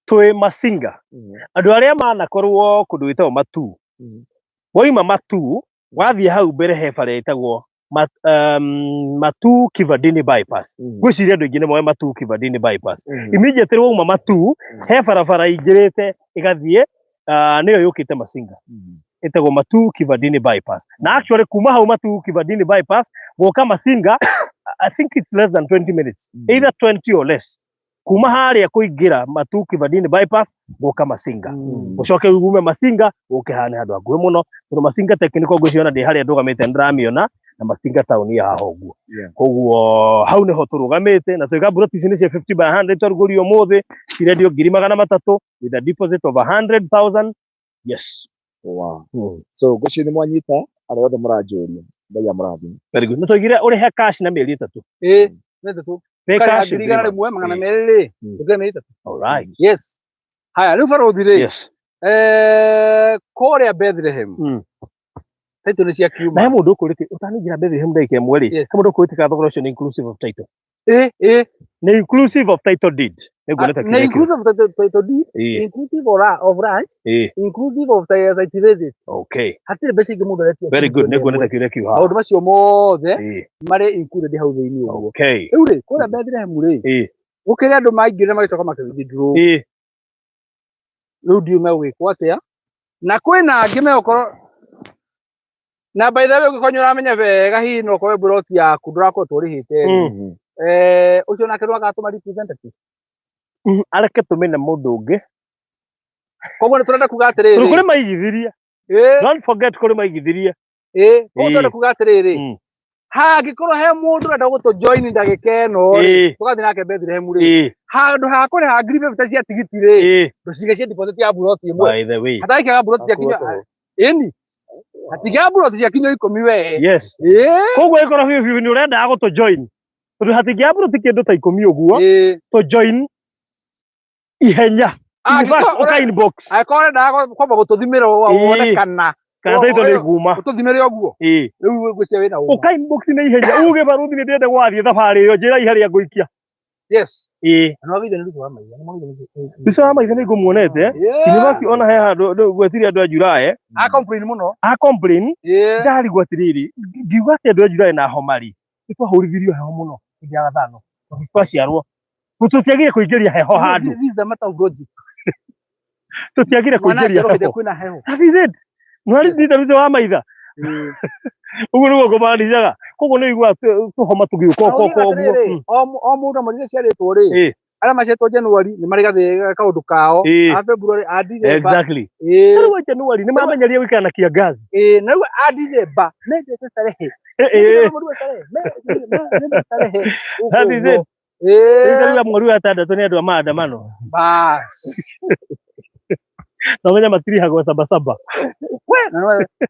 Twĩ Masinga. Andũ arĩa manakorwo kũndũ gwĩtagwo Matuu. Waima Matuu, wathiĩ hau mbere he bara ĩtagwo Matuu Kivandini bypass. Ngwĩciria andũ aingĩ nĩ moĩ Matuu Kivandini bypass. Immediately wauma Matuu, he barabara ingĩrĩte ĩgathiĩ, nĩyo yũkĩte Masinga. Ĩtagwo Matuu Kivandini bypass. Na actually kuma hau Matuu Kivandini bypass gũka Masinga, I think it's less than 20 minutes. Either 20 or less. Kuma harĩa kũingĩra Matuu Kivandini bypass gũka Masinga. Ũcoke ume Masinga ũke haha nĩ handũ hakuhĩ mũno tondũ Masinga Technical ngwĩciria ndĩ harĩa ndũgamĩte nĩndĩramĩona na Masinga town ĩ haha ũguo. Koguo hau nĩho tũrũgamĩte na twĩga mburoti ici nĩ cia 50 by 100 twarugũria ũmũthĩ cirendio 300,000 with a deposit of 100,000. Yes.
Wow. So ngwĩciria nĩ mwanyita arĩa othe mũranjũria. Ngai amũrathime.
Very good. Nĩ twaigire ũrĩhe cash na mĩeri 3.
Ĩĩ, nĩ 3.
Pay
Ũkarĩha
cash in
ngiri igana
three
rĩmwe
months.
magana merĩ rĩ tũkĩre mĩeri 3.
All right.
Yes. Haya, rĩu barũthi rĩ,
Yes.
kũrĩa Bethlehem title nĩ
Na
ciakiuma.
he mũndũ ũkũrĩte ũtanaingĩra Bethlehem ndagĩka ĩmwe rĩ,
Yes.
he mũndũ ũkũrĩte kana thogora ũcio nĩ inclusive of title.
Ĩ.
Nĩ inclusive of title deed. Nĩnguona ta
Nĩ
kĩũria kĩu.
inclusive of title deed, inclusive of ranch, inclusive of site visit.
Okay.
Hatirĩ mbeca ingĩ mũndũ aretia.
Very good. Nĩnguona ta kĩũria kĩu haha.
Maũndũ macio mothe marĩ included hau thĩinĩ ũguo.
Okay.
Rĩu rĩ, kũrĩa Bethlehem rĩ, gũkĩrĩ andũ maingĩrire magĩcoka makĩ withdraw. Rĩu ndiũĩ megwĩkwo atĩa, na kwĩna angĩ megũkorwo na by the way ũngĩkorwo nĩ ũramenya wega hihi no ũkorwo mburoti yaku ndũrakoretwo ũrĩhĩte rĩ, ũcio nake no agatũma representative.
Areke tũmene mũndũ ũngĩ.
Koguo nĩ tũrenda kuga atĩrĩrĩ,
Tondũ kũrĩ maigithirie. Don't forget kũrĩ maigithirie.
Koguo tũrenda kuga atĩrĩrĩ, hangĩkorwo he mũndũ ũrenda gũtũ join ndagĩka ĩno rĩ, tũgathiĩ nake Bethlehem rĩ, handũ ha kũrĩha 50,000 cia tigiti rĩ, ndũcige cia deposit ya mburoti ĩmwe.
By the way.
Hatarĩkaga mburoti cia kinya ĩni, hatigĩa mburoti cia kinya 10 we.
Yes. Koguo ĩkorwo biũ biũ nĩ ũrendaga gũtũ join. Tondũ hatingĩa mburoti kĩndũ ta 10 ũguo, tũ join ihenya. In fact, ũka inbox.
Angĩkorwo ũrendaga kwamba gũtũthimĩra wone kana
Kana title nĩ ĩkuuma.
Gũtũthimĩre ũguo. Rĩu ngwĩciria wĩna ũma.
Ũka inbox na ihenya uge barũthi nĩ ndĩrenda gwathiĩ thabarĩ ĩyo njĩra harĩa ngũikia.
Yes. Na wagĩrĩire nĩ Ruto wa Maitha, nĩ mwagĩrĩire
Mbica wa Maitha nĩ ngũmuonete. In fact, ona he handũ ngwetirie andũ a July.
A complain mũno.
A complain. Ndarigwo atĩrĩrĩ, ngiuga atĩ andũ a July na homa rĩ, nĩ twahũrithirio heho mũno hĩndĩ ya gathano. Twaciarwo. Tũtiagire kũingĩria heho handũ.
This is a matter of logic.
Tũtiagire
Mwana
kũingĩria
aciarwo hĩndĩ
heho.
kwĩna heho.
That is it. Nĩwarindĩte Ruto wa Maitha. Ũguo nĩguo ngũmanicaga. Koguo nĩ ũiguaga tũhoma tũgĩũka
Na
ũka
ũgĩka
ũka ũguo.
atĩrĩrĩ, o mũndũ amũrire ciarĩtwo rĩ, arĩa maciarĩtwo January nĩ marĩ kaũndũ kao, a February, a December.
Exactly. Rĩu a January nĩ mamenyerie gũikara na kiangazi.
Na rĩu a December mendete starehe. Mendete starehe.
That is it. Rĩu mweri wa 6 nĩ andũ a maandamano.
Bas.
Na ũmenye matirihagwo sabasaba.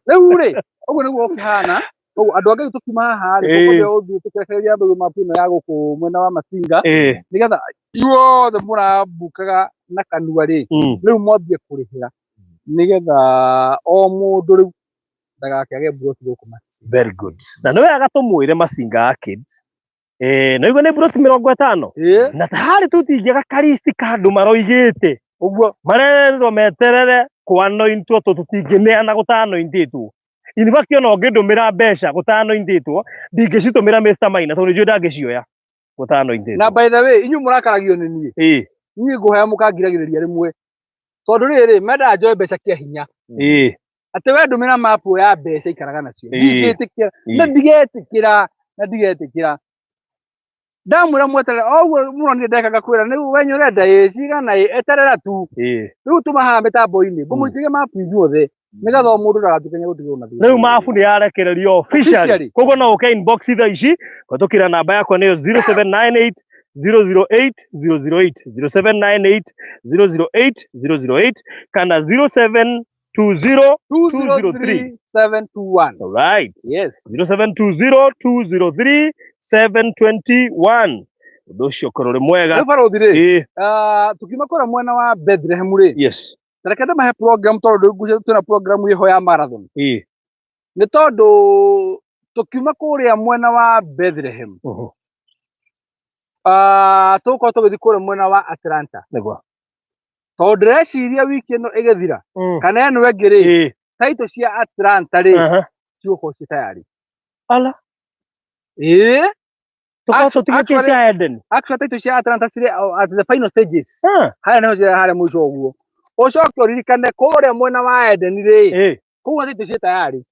Rĩu rĩ, ũguo nĩguo ũkĩhana. Koguo andũ angĩ tũkiuma haha rĩ, tũkũrĩa ũthiĩ tũkĩrekereria mbegũ mapu ĩno ya gũkũ mwena wa Masinga, nĩgetha inyuothe mũrambukaga na kanua rĩ, rĩu mwambie kũrĩhĩra nĩgetha o mũndũ rĩu ndagakĩage mburoti gũkũ Masinga.
Very good. Na nĩ wega tũmwĩre Masinga Arcades. Na ũguo nĩ mburoti 50. Na harĩ tũtingĩaga karisti ka andũ maroigĩte.
Ũguo
marerirwo meterere kwanointwo tũ tũtingĩneana gũtanointĩtwo. In fact ona ũngĩndũmĩra mbeca gũtanointĩtwo ndingĩcitũmĩra Mr Maina tondũ nĩnjũĩ ndangĩcioya gũtanointĩtwo.
Na by the way, inyuĩ mũrakaragio nĩ niĩ. Niĩ ngũhoya mũkangiragĩrĩria rĩmwe. Tondũ rĩrĩ, mendaga njoe mbeca kĩa hinya. Atĩ we ndũmĩra mapu ya mbeca ikaraga nacio. Ndingĩtĩkĩra. Na ndigetĩkĩra. Na ndigetĩkĩra. Ndamwĩra mweterere, o ũguo mũronire ndeka ngakwĩra nĩ wenyu ũrenda ĩ cigana ĩ eterera tu. Rĩu tuma haha mĩtambo-inĩ, ngũmũikĩria mapu inyuothe nĩgetha o mũndũ ndagatuĩke nĩegũtigwo na thutha.
Rĩu mabu nĩ yarekererio officially. Koguo no ũke inbox thaa ici kũhetũkĩra namba yakwa nĩyo 0798 008 008 0798 008 008 kana 0720 203
721.
All right.
Yes.
0720 203 721. Ũndũ ũcio ũkorwo ũrĩ mwega.
Rĩu barũthi rĩ, tukiuma kũrĩa mwena wa Bethlehem rĩ,
Yes.
ta reke ndĩmahe program tondũ ngwĩciria twĩna program ĩho ya marathon. Nĩ tondũ tũkiuma kũrĩa mwena wa Bethlehem, tũgũkorwo tũgĩthiĩ kũrĩa mwena wa Atlanta.
Nĩguo.
Tondũ ndĩreciria wiki ĩno ĩgĩthira, kana ĩno ĩngĩ rĩ, title cia Atlanta rĩ, cigũkorwo ciĩ tayari.
Ala. Tũkorwo tũtigĩtie cia Eden.
Actually title cia Atlanta cirĩ at the final stages. Harĩa nĩho cirĩ harĩa mũico ũguo. Ũcoke ũririkane kũrĩa mwena wa Eden rĩ, kũu title ciĩ tayari.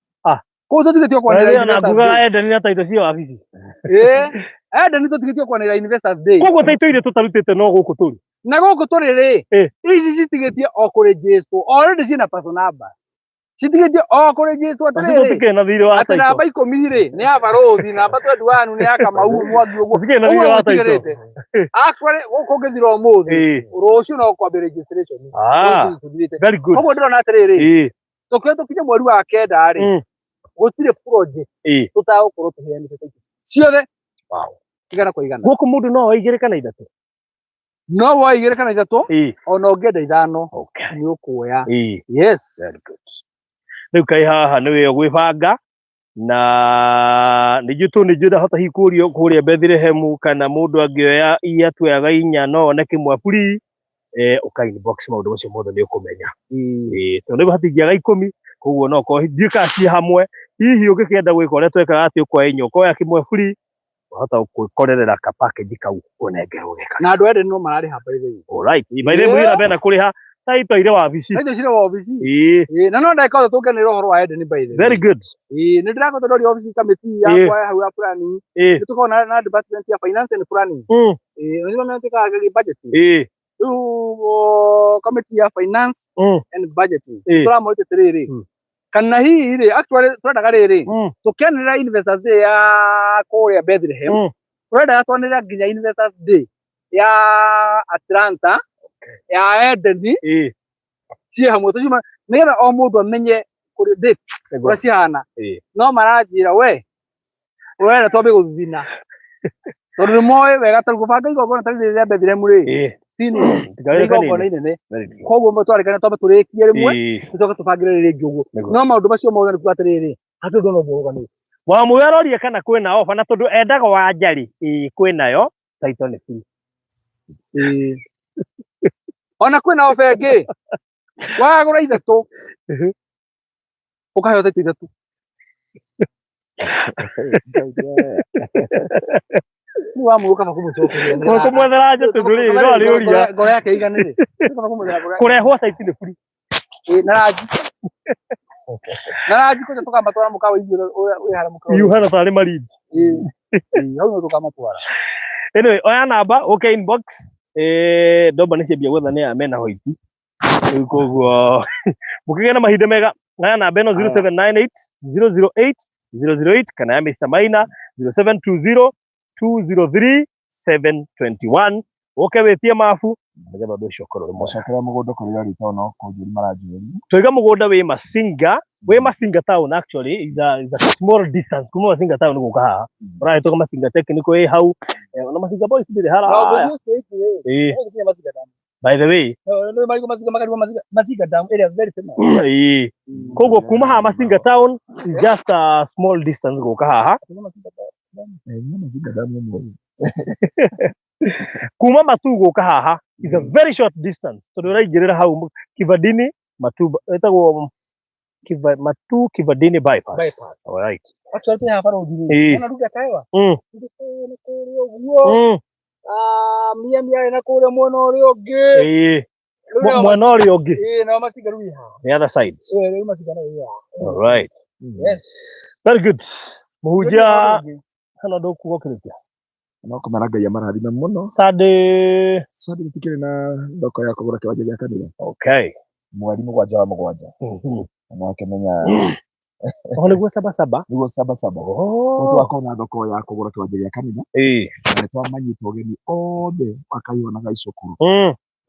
Kũu tũtigĩtio kwanĩrĩra
Na
Investors
ngugaga
Day.
Eden na title cia wabici.
Eden tũtigĩtio kwanĩrĩra Investors Day.
Koguo title iria tũtarutĩte no gũkũ tũrĩ.
Na gũkũ tũrĩ rĩ, ici citigĩtie o kũrĩ Jesũ. Already ciĩna personal number. Citigĩtie o kũrĩ Jesũ
Acio
atĩrĩrĩ.
tũtikĩrĩ na thirĩ wa
Atĩ
title.
namba 10 rĩ, nĩ ya barũthi, namba 21 nĩ ya Kamau Mwangi ũguo.
Tũtikĩrĩ na thirĩ
Ũguo
wa title.
gũtigĩrĩte. Actually gũkũ ũngĩthira ũmũthĩ, rũciũ no kwambia registration. Rũciũ tũthirĩte.
Very good.
Koguo ndĩrona atĩrĩrĩ, tũkĩoya tũkinye mweri wa 9 rĩ, gũtirĩ project tũtagũkorwo tũheanĩte title ciothe.
Wow.
Igana kwa igana.
Gũkũ mũndũ no oe igĩrĩ kana ithatũ.
No woe igĩrĩ kana ithatũ,
Ĩĩ.
ona ũngĩenda ithano
Okay.
nĩ ũkuoya.
Ĩĩ.
Yes.
Very good. Rĩu kaĩ haha nĩ wĩ gwĩbanga na nĩ njũĩ tondũ nĩ njũĩ ndahota hihi kũrio kũrĩa Bethlehem kana mũndũ angĩoya iria tuoyaga inya no one kĩmwe free, ũka inbox maũndũ macio mothe nĩ ũkũmenya.
Ĩĩ.
Ĩĩ, tondũ rĩu hatingĩaga ikũmi, koguo no korwo ndiũĩ kana ciĩ hamwe, hihi ũngĩkĩenda gwĩka ũrĩa twekaga atĩ ũkoya inya ũkoya kĩmwe free, wahota gwĩkorerera ka package kau ũnengerwo geka.
Na andũ ende no mararĩha by the way.
Alright, by the way
Yeah.
mũira mena kũrĩha taito ire wabici.
Taito cire wabici.
Ĩĩ.
Ĩĩ, na no ndagĩka othe tũngenĩre ũhoro wa Eden by the way.
Very good.
Ĩĩ, nĩ ndĩrakoretwo ndoria wabici kamĩtĩ
Ĩĩ.
yakwa ya hau ya planning.
Ĩĩ.
Nĩ tũkoragwo na department ya finance and planning. Ĩĩ, nĩ matuĩkaga budgeting.
Ĩĩ.
Rĩu kamĩtĩ ya finance and budgeting. Tũramũrĩte atĩrĩrĩ, kana hihi rĩ, actually tũrendaga rĩrĩ, tũkĩanĩrĩra Investors Day ya kũrĩa Bethlehem, tũrendaga twanĩrĩra nginya Investors Day ya Atlanta, ya Eden,
Ĩĩ.
ciĩ hamwe tũciuma nĩgetha o mũndũ amenye kũrĩ date
Nĩguo.
ũrĩa cihana.
Ĩĩ.
No maranjĩra we ũrenda twambe gũthina tondũ nĩ moĩ wega tarĩu gũbanga igongona ta rĩrĩ rĩa Bethlehem rĩ,
Ĩĩ.
ti nini,
Ti
nĩ
kawĩra
igongona
kanini.
inene.
Very good.
Koguo twarĩkana twambe tũrĩkie rĩmwe,
Ĩĩ.
tũcoke tũbangĩre rĩrĩ rĩngĩ ũguo.
Nĩguo.
No maũndũ macio mothe nĩ kuga atĩrĩrĩ, hatirĩ ũndũ ona ũmwe ũrũgamĩte.
Wamũĩ aroria kana kwĩna ofa na tondũ endaga wanja rĩ, ĩĩ kwĩnayo, title nĩ free.
Ĩĩ. Ona kwĩna ofa ĩngĩ, wagũra ithatũ ũkaheo title ithatũ. Rĩu wamũĩ ũkaba kũmũcokeria nĩgetha
Kũmwethera nja tondũ rĩrĩ no arĩũria.
Ngoro yake ĩiganĩre. Ũkaba kũmwethera ngoro yake.
Kũrehwo site nĩ free.
Ĩĩ, na ranji. Na ranji kũrĩa tũkamatwara mũkawa irio ũrĩa wĩ harĩa mũkawa.
Yuhana tarĩ marinji.
Ĩĩ. Ĩĩ, hau no tũkamatwara.
Anyway, oya namba ũke inbox. Ndomba nĩ ciambia gwetha nĩ aya mena hoiti. Rĩu koguo mũkĩgĩa na mahinda mega. Oya namba ĩno 0798 008 008 kana ya Mr. Maina 0720 203 721. Ũke wĩtie mabu nĩgetha ũndũ ũcio ũkorwo ũrĩ mwega.
Mũcokera mũgũnda kũrĩa ũrĩ tondũ no kũnjũria maranjũria.
Twaiga mũgũnda wĩ Masinga, wĩ Masinga town actually is a small distance kuma Masinga town gũka haha. Ũrahĩtũka Masinga Technical ĩ hau. Ona Masinga Boys ndĩrĩ
Na
haraya.
ũndũ ũcio ũcio rĩ,
Ĩĩ.
ũgũthiĩ Masinga Dam.
By the way,
Nĩ marigũ Masinga makarigwo Masinga Masinga Dam area very famous.
ĩĩ. Koguo kuma haha Masinga town is just a small distance gũka haha.
Masinga Dam ĩmwe.
Kuma Matu gũka haha is a very short distance tondũ ũraingĩrĩra hau Kivandini Matu ĩtagwo Matu Kivandini bypass.
Bypass.
All right.
Actually twĩ haha barũthi rĩ.
Ĩĩ.
Wona Ruga Kaewa? Nĩ kũrĩa ũguo. Mia mia na kũrĩa mwena ũrĩa ũngĩ.
Ĩĩ.
Rĩu nao
Mwena ũrĩa ũngĩ.
Ĩĩ, nao Masinga rĩu ĩ haha.
The other side.
Ĩĩ, rĩu Masinga nayo ĩ haha.
All right.
Yes.
Very good. Mũhunjia
Rĩu nĩ
hena ũndũ ũkuga ũkĩrĩkia?
No kũmera Ngai amarathime mũno.
Sunday.
Sunday tũtikĩrĩ na thoko ya kũgũra kĩwanja gĩa kanitha.
Okay.
Mweri mũgwanja wa mũgwanja. Na wakĩmenya
Oho nĩguo saba saba.
Nĩguo saba saba.
Oh.
Tũgakorwo na thoko ya kũgũra kĩwanja gĩa kanitha.
Ĩĩ.
Na nĩtwamanyita ũgeni othe akaihwo na gaicukuru.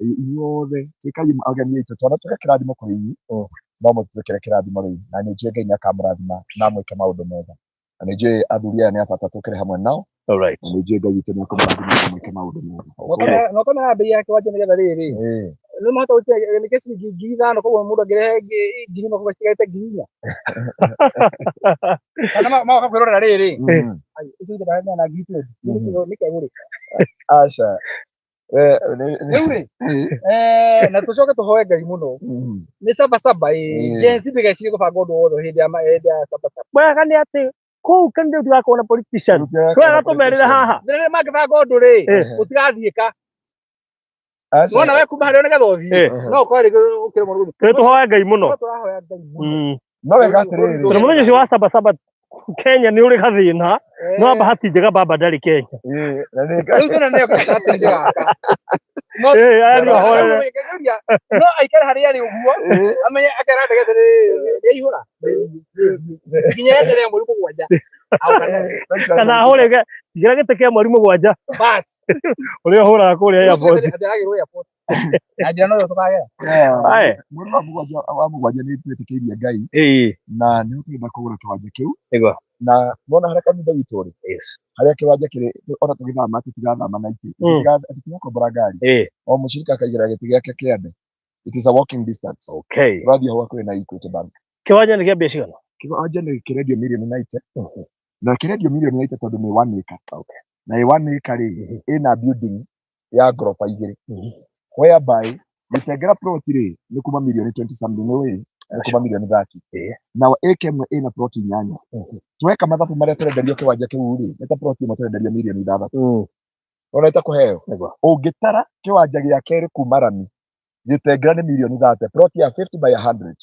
Inyuothe tuĩkai ageni aitũ, twana tuĩke kĩrathimo kũrĩ inyuĩ. No mũtuĩkĩre kĩrathimo rĩu. Na nĩ njũĩ Ngai nĩakamũrathima na amwĩke maũndũ mega. Na nĩ njũĩ athuri aya nĩ a bata tũkĩrĩ hamwe nao.
All right.
Na nĩ njũĩ Ngai witũ nĩekũmũrathima na amwĩke maũndũ mega.
Okay.
Na ũkamenya mbei ya kĩwanja nĩgetha rĩrĩ.
Ĩĩ.
Nĩ mahota gũtiga nĩ ciringi ngiri ithano koguo mũndũ angĩrehe ngiri ĩmwe koguo citigarĩte ngiri inya. Kana magoka kwĩrorera rĩrĩ. Ai, icio indo ndaheana ngiri twendi. Nĩ kĩagũrĩka.
Aca.
Rĩu rĩ, na tũcoke tũhoe Ngai mũno. Nĩ saba saba ĩ. Gen Z ndĩgecirie gũbanga ũndũ wothe hĩndĩ ya hĩndĩ ya saba saba.
Mwega nĩ atĩ kũu kanitha tũtigakorwo na politician. Twega tũmerĩre haha.
Rĩrĩa mangĩbanga ũndũ rĩ, gũtigathiĩka. Wona we kuma harĩa nĩgetha ũthiĩ. No ũkorwo rĩngĩ ũkĩremwo nĩ gũthiĩ.
Rĩu tũhoe Ngai mũno.
No tũrahoya Ngai mũno.
No wega atĩrĩrĩ.
Tondũ mũthenya ũcio wa saba saba Kenya nĩ ũrĩ gathĩna. No bahati njega baba ndarĩ Kenya.
Rĩu thĩna nĩyo gatagatĩ-inĩ gaka.
Aya nĩ ahorere.
No aikare harĩa arĩ ũguo, amenye akera ndege atĩrĩrĩ, nĩyaihũra. Nginya yeterere mweri mũgwanja.
Kana ahũre tigĩra gĩtĩ kĩa mweri mũgwanja.
Bas.
Ũrĩa ũhũraga kũrĩa airport.
Atĩragĩrwo airport. Na njĩra noyo tũkagera.
Aye.
Mweri wa mũgwanja wa mũgwanja nĩ twĩtĩkĩirie Ngai.
Ĩĩ.
Na nĩ tũrenda kũgũra kĩwanja kĩu.
Nĩguo.
Na nona harĩa kanitha witũ ũrĩ,
Yes.
harĩa kĩwanja kĩrĩ, ona tũgĩthama tũtigathama na itĩ, tũtigakombora ngari, o mũcirika akaigĩra gĩtĩ gĩake kĩande. It is a walking distance. Tũrathiĩ hau hakuhĩ na Equity Bank.
Kĩwanja nĩ kĩa mbia cigana?
Kĩwanja nĩ kĩrendio mirioni 90, na kĩrendio mirioni 90 tondũ nĩ 1 acre. Na ĩ 1 acre rĩ, ĩna building ya ngoroba igĩrĩ, whereby Gĩtengera plot rĩ, nĩ kuma mirioni 20 something rĩ, nĩ kuma mirioni 30. Na acre ĩmwe ĩna plot inyanya. Tweka mathabu marĩa tũrenderio kĩwanja kĩu rĩ, nĩ ta plot ĩmwe tũrenderio mirioni 6. Ona ĩtakũheo. Ũngĩtara kĩwanja gĩa kerĩ kuma rami Gĩtengera nĩ mirioni 30, plot ya 50 by 100.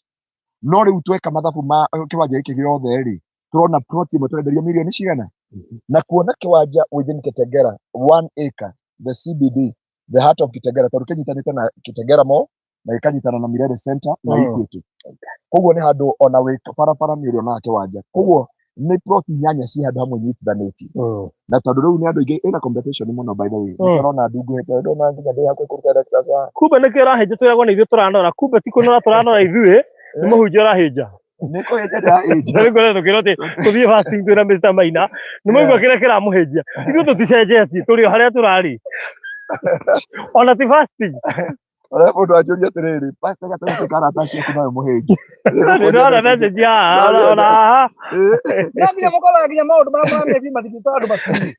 No rĩu tweka mathabu ma kĩwanja gĩkĩ gĩothe rĩ, tũrona plot ĩmwe tũrenderio mirioni cigana? Na kuona kĩwanja within Kitengera, 1 acre, the CBD, the heart of Kitengera, tondũ kĩnyitanĩte na Kitengera Mall na gĩkanyitana na Mirere Center na Equity. Koguo nĩ handũ ona wĩ barabara nĩ ũrĩonaga kĩwanja. Koguo nĩ plot inyanya ci handũ hamwe nyitithanĩtie. Na tondũ rĩu nĩ andũ aingĩ, ĩna competition mũno, by the way. Nĩtũrona ndunguhĩte, ndona nginya ndĩ hakuhĩ kũruta Lexus haha.
Kumbe nĩkĩo ũrahĩnja, twĩragwo nĩ ithuĩ tũranora, kumbe ti kũnora tũranora ithuĩ, nĩ mũhunjia ũrahĩnja.
Nĩ kũhĩnja ndĩrahĩnja.
Rĩu ngoretwo tũkĩrwo atĩ tũthiĩ fasting twĩna Mr. Maina, nĩ maigua kĩrĩa kĩramũhĩnjia. Ithuĩ tũticenjetie, tũrĩ o harĩa tũrarĩ. Ona ti fasting.
Ũrĩa mũndũ anjũria atĩrĩrĩ, pastor, gatagatĩ ka arata ciaku nawe mũhĩngi.
Nĩ ndona message haha, ona haha.
No nginya mũkoraga nginya maũndũ marĩa mũramĩthi mathikĩte andũ matiũĩ.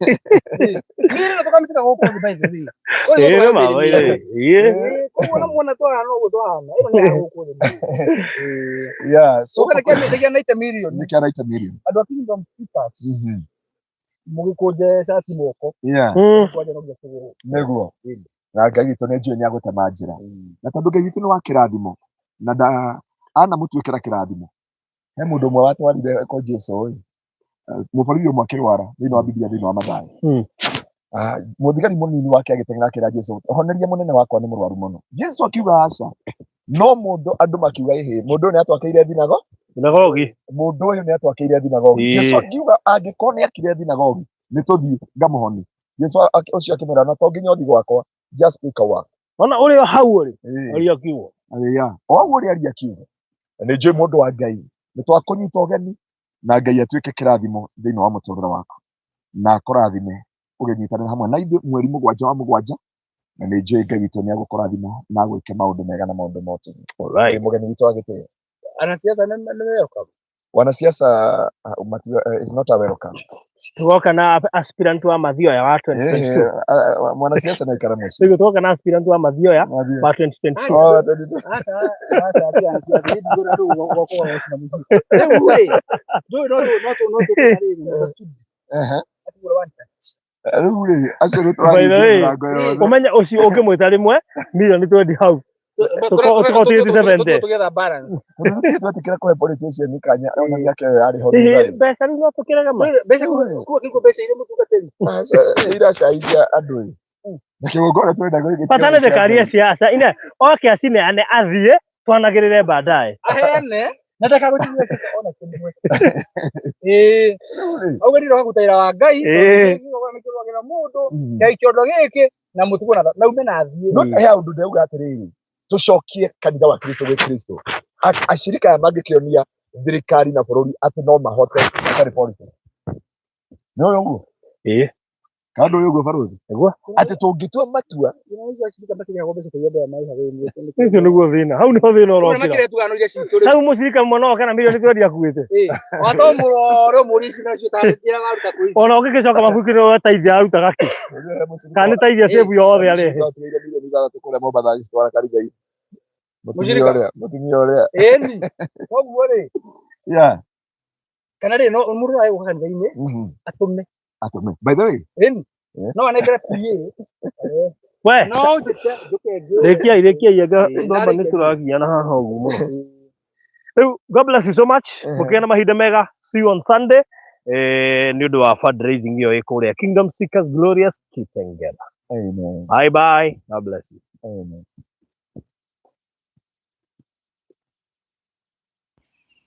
Mĩĩrĩ ĩno tũkamĩtiga gũkũ thĩ, by the way. Ũyũ
Ĩĩ,
nĩguo
ma,
tũkamĩrĩmĩra.
ĩĩ.
Koguo na muona twahana ũguo twahana, ĩno nĩ ya gũkũ thĩ.
Yeah, so
Ũguo nĩ kĩa 90 million.
Nĩ kĩa 90 million.
Andũ a Kingdom Keepers mũgĩkũnje cati moko, kwanja no nginya kũgũrwo.
Nĩguo. Na Ngai witũ nĩ njũĩ nĩ agũtema njĩra. Na tondũ Ngai witũ nĩ wa kĩrathimo na nda anamũtuĩkĩra kĩrathimo. He mũndũ ũmwe watwarire kwa Jesu ĩ, mũborithi ũmwe akĩrwara thĩinĩ wa Biblia, thĩinĩ wa Mathayo. Ah, mũthigari mũnini wake agĩteng'era akĩra Jesu, honeria mũnene wakwa, nĩ mũrwaru mũno. Jesu akiuga aca. No mũndũ, andũ makiuga, ĩhĩ, mũndũ ũyũ nĩ atwakĩire thinago.
Thinagogi.
Mũndũ ũyũ nĩ atwakĩire thinagogi. Jesu akiuga angĩkorwo nĩ akire thinagogi, nĩ tũthiĩ ngamũhonie. Jesu ũcio akĩmwĩra, no to nginya ũthiĩ gwakwa, just speak a word.
Ona ũrĩ o hau ũrĩ. Aria kiugo.
Ĩya, o ũguo ũrĩa aria kiugo. Na nĩ njũĩ mũndũ wa Ngai, nĩ twakũnyita ũgeni na Ngai atuĩke kĩrathimo thĩinĩ wa mũtũrĩre waku na akũrathime ũgĩnyitanĩra hamwe na ithuĩ mweri 7 wa 7, na nĩ njũĩ Ngai witũ nĩ agũkũrathima na agwĩke maũndũ mega na maũndũ ma ũtugi.
Alright.
Wĩ mũgeni witũ wa gĩtĩo.
Anasiasa nĩ welcome.
Wanasiasa is not a welcome.
Tugoka na aspirant wa Mathioya wa 2022.
Mwanasiasa na ikara mũciĩ.
Nĩguo tugoka na aspirant wa Mathioya
Mathioya.
wa 2022.
Oh, 22.
Hata hata pia anasiasa hii ndio ndio wakoa wacina mũciĩ. Rĩu rĩ, ndũĩ no tũ rĩ,
Rĩu rĩ, acio nĩ
By the way,
tũrahingia mĩrango yothe.
Ũmenye ũcio ũngĩmwĩta rĩmwe mirioni 20 hau. Tũkorwo tũgĩthiĩ 70.
Together balance.
Tondũ tũtirĩ twetĩkĩra kũhe politician kanya ona mĩaka ĩyo yarĩ ho
Ĩhĩ,
thutha-rĩ.
mbeca rĩu no tũkĩrege ma.
Mbeca kuo mbeca iria mũtungatĩri.
Aca, nĩ iracaithia andũ ĩ. Na kĩgongona tũrenda gũgĩtua
Bata nĩ
kĩa
ndĩkarie
Ngai.
siasa ine oke acineane athiĩ twanagĩrĩre baadaye.
Aheane na ndakagũtigĩra kĩndũ ona kĩmwe. Ĩĩ.
Rĩu rĩ,
Auge ndĩroka gũtaira wa Ngai, nĩkĩrwagĩra mũndũ, Ngai kĩondo gĩkĩ na mũtigwo na na ume na athiĩ.
No he ũndũ ndĩrauga atĩrĩrĩ, tũcokie kanitha wa Kristo gwĩ Kristo. Acirika aya mangĩkĩonia thirikari na bũrũri atĩ no mahote matarĩ politics. Nĩ ũyũ ũguo?
Ĩĩ.
Kana ndũĩ ũguo, barũthi?
Nĩguo.
Atĩ tũngĩtua matua
Ũcio nĩguo thĩna. Hau nĩho thĩna ũrokĩra.
Makĩrĩa iria citũ rĩu.
Hau mũcirika mwana oke na mirioni 20 akuĩte.
Wato mũrore mũri ici nacio ta njĩra waruta kwĩ.
Ona ũngĩgĩcoka mabuku-inĩ ũrĩa taithia arutaga kĩ? Kana nĩ taithia save yothe arehe.
Watigĩire mirioni 6 kũrĩa Mombatha agĩcitwara kanitha-inĩ. Mũtumia
Mũcirika.
ũrĩa, mũtumia ũrĩa.
Ĩni. Koguo rĩ,
Yeah.
kana rĩ no mũndũ no agũka kanitha-inĩ atũme.
Atũme. By the way,
Ĩni.
Eh.
No anengere PA.
We,
No njũke njũke ngĩũre.
rĩkiai rĩkiai anga
Ĩĩ,
ngomba nĩ
ndarĩkia.
tũragiana haha ũguo mũno. Rĩu God bless you so much. Mũkĩgĩa na mahinda mega. See you on Sunday. Nĩ ũndũ wa fundraising ĩyo ĩ kũrĩa Kingdom Seekers Glorious Kitengela.
Amen.
Bye bye. God bless you.
Amen.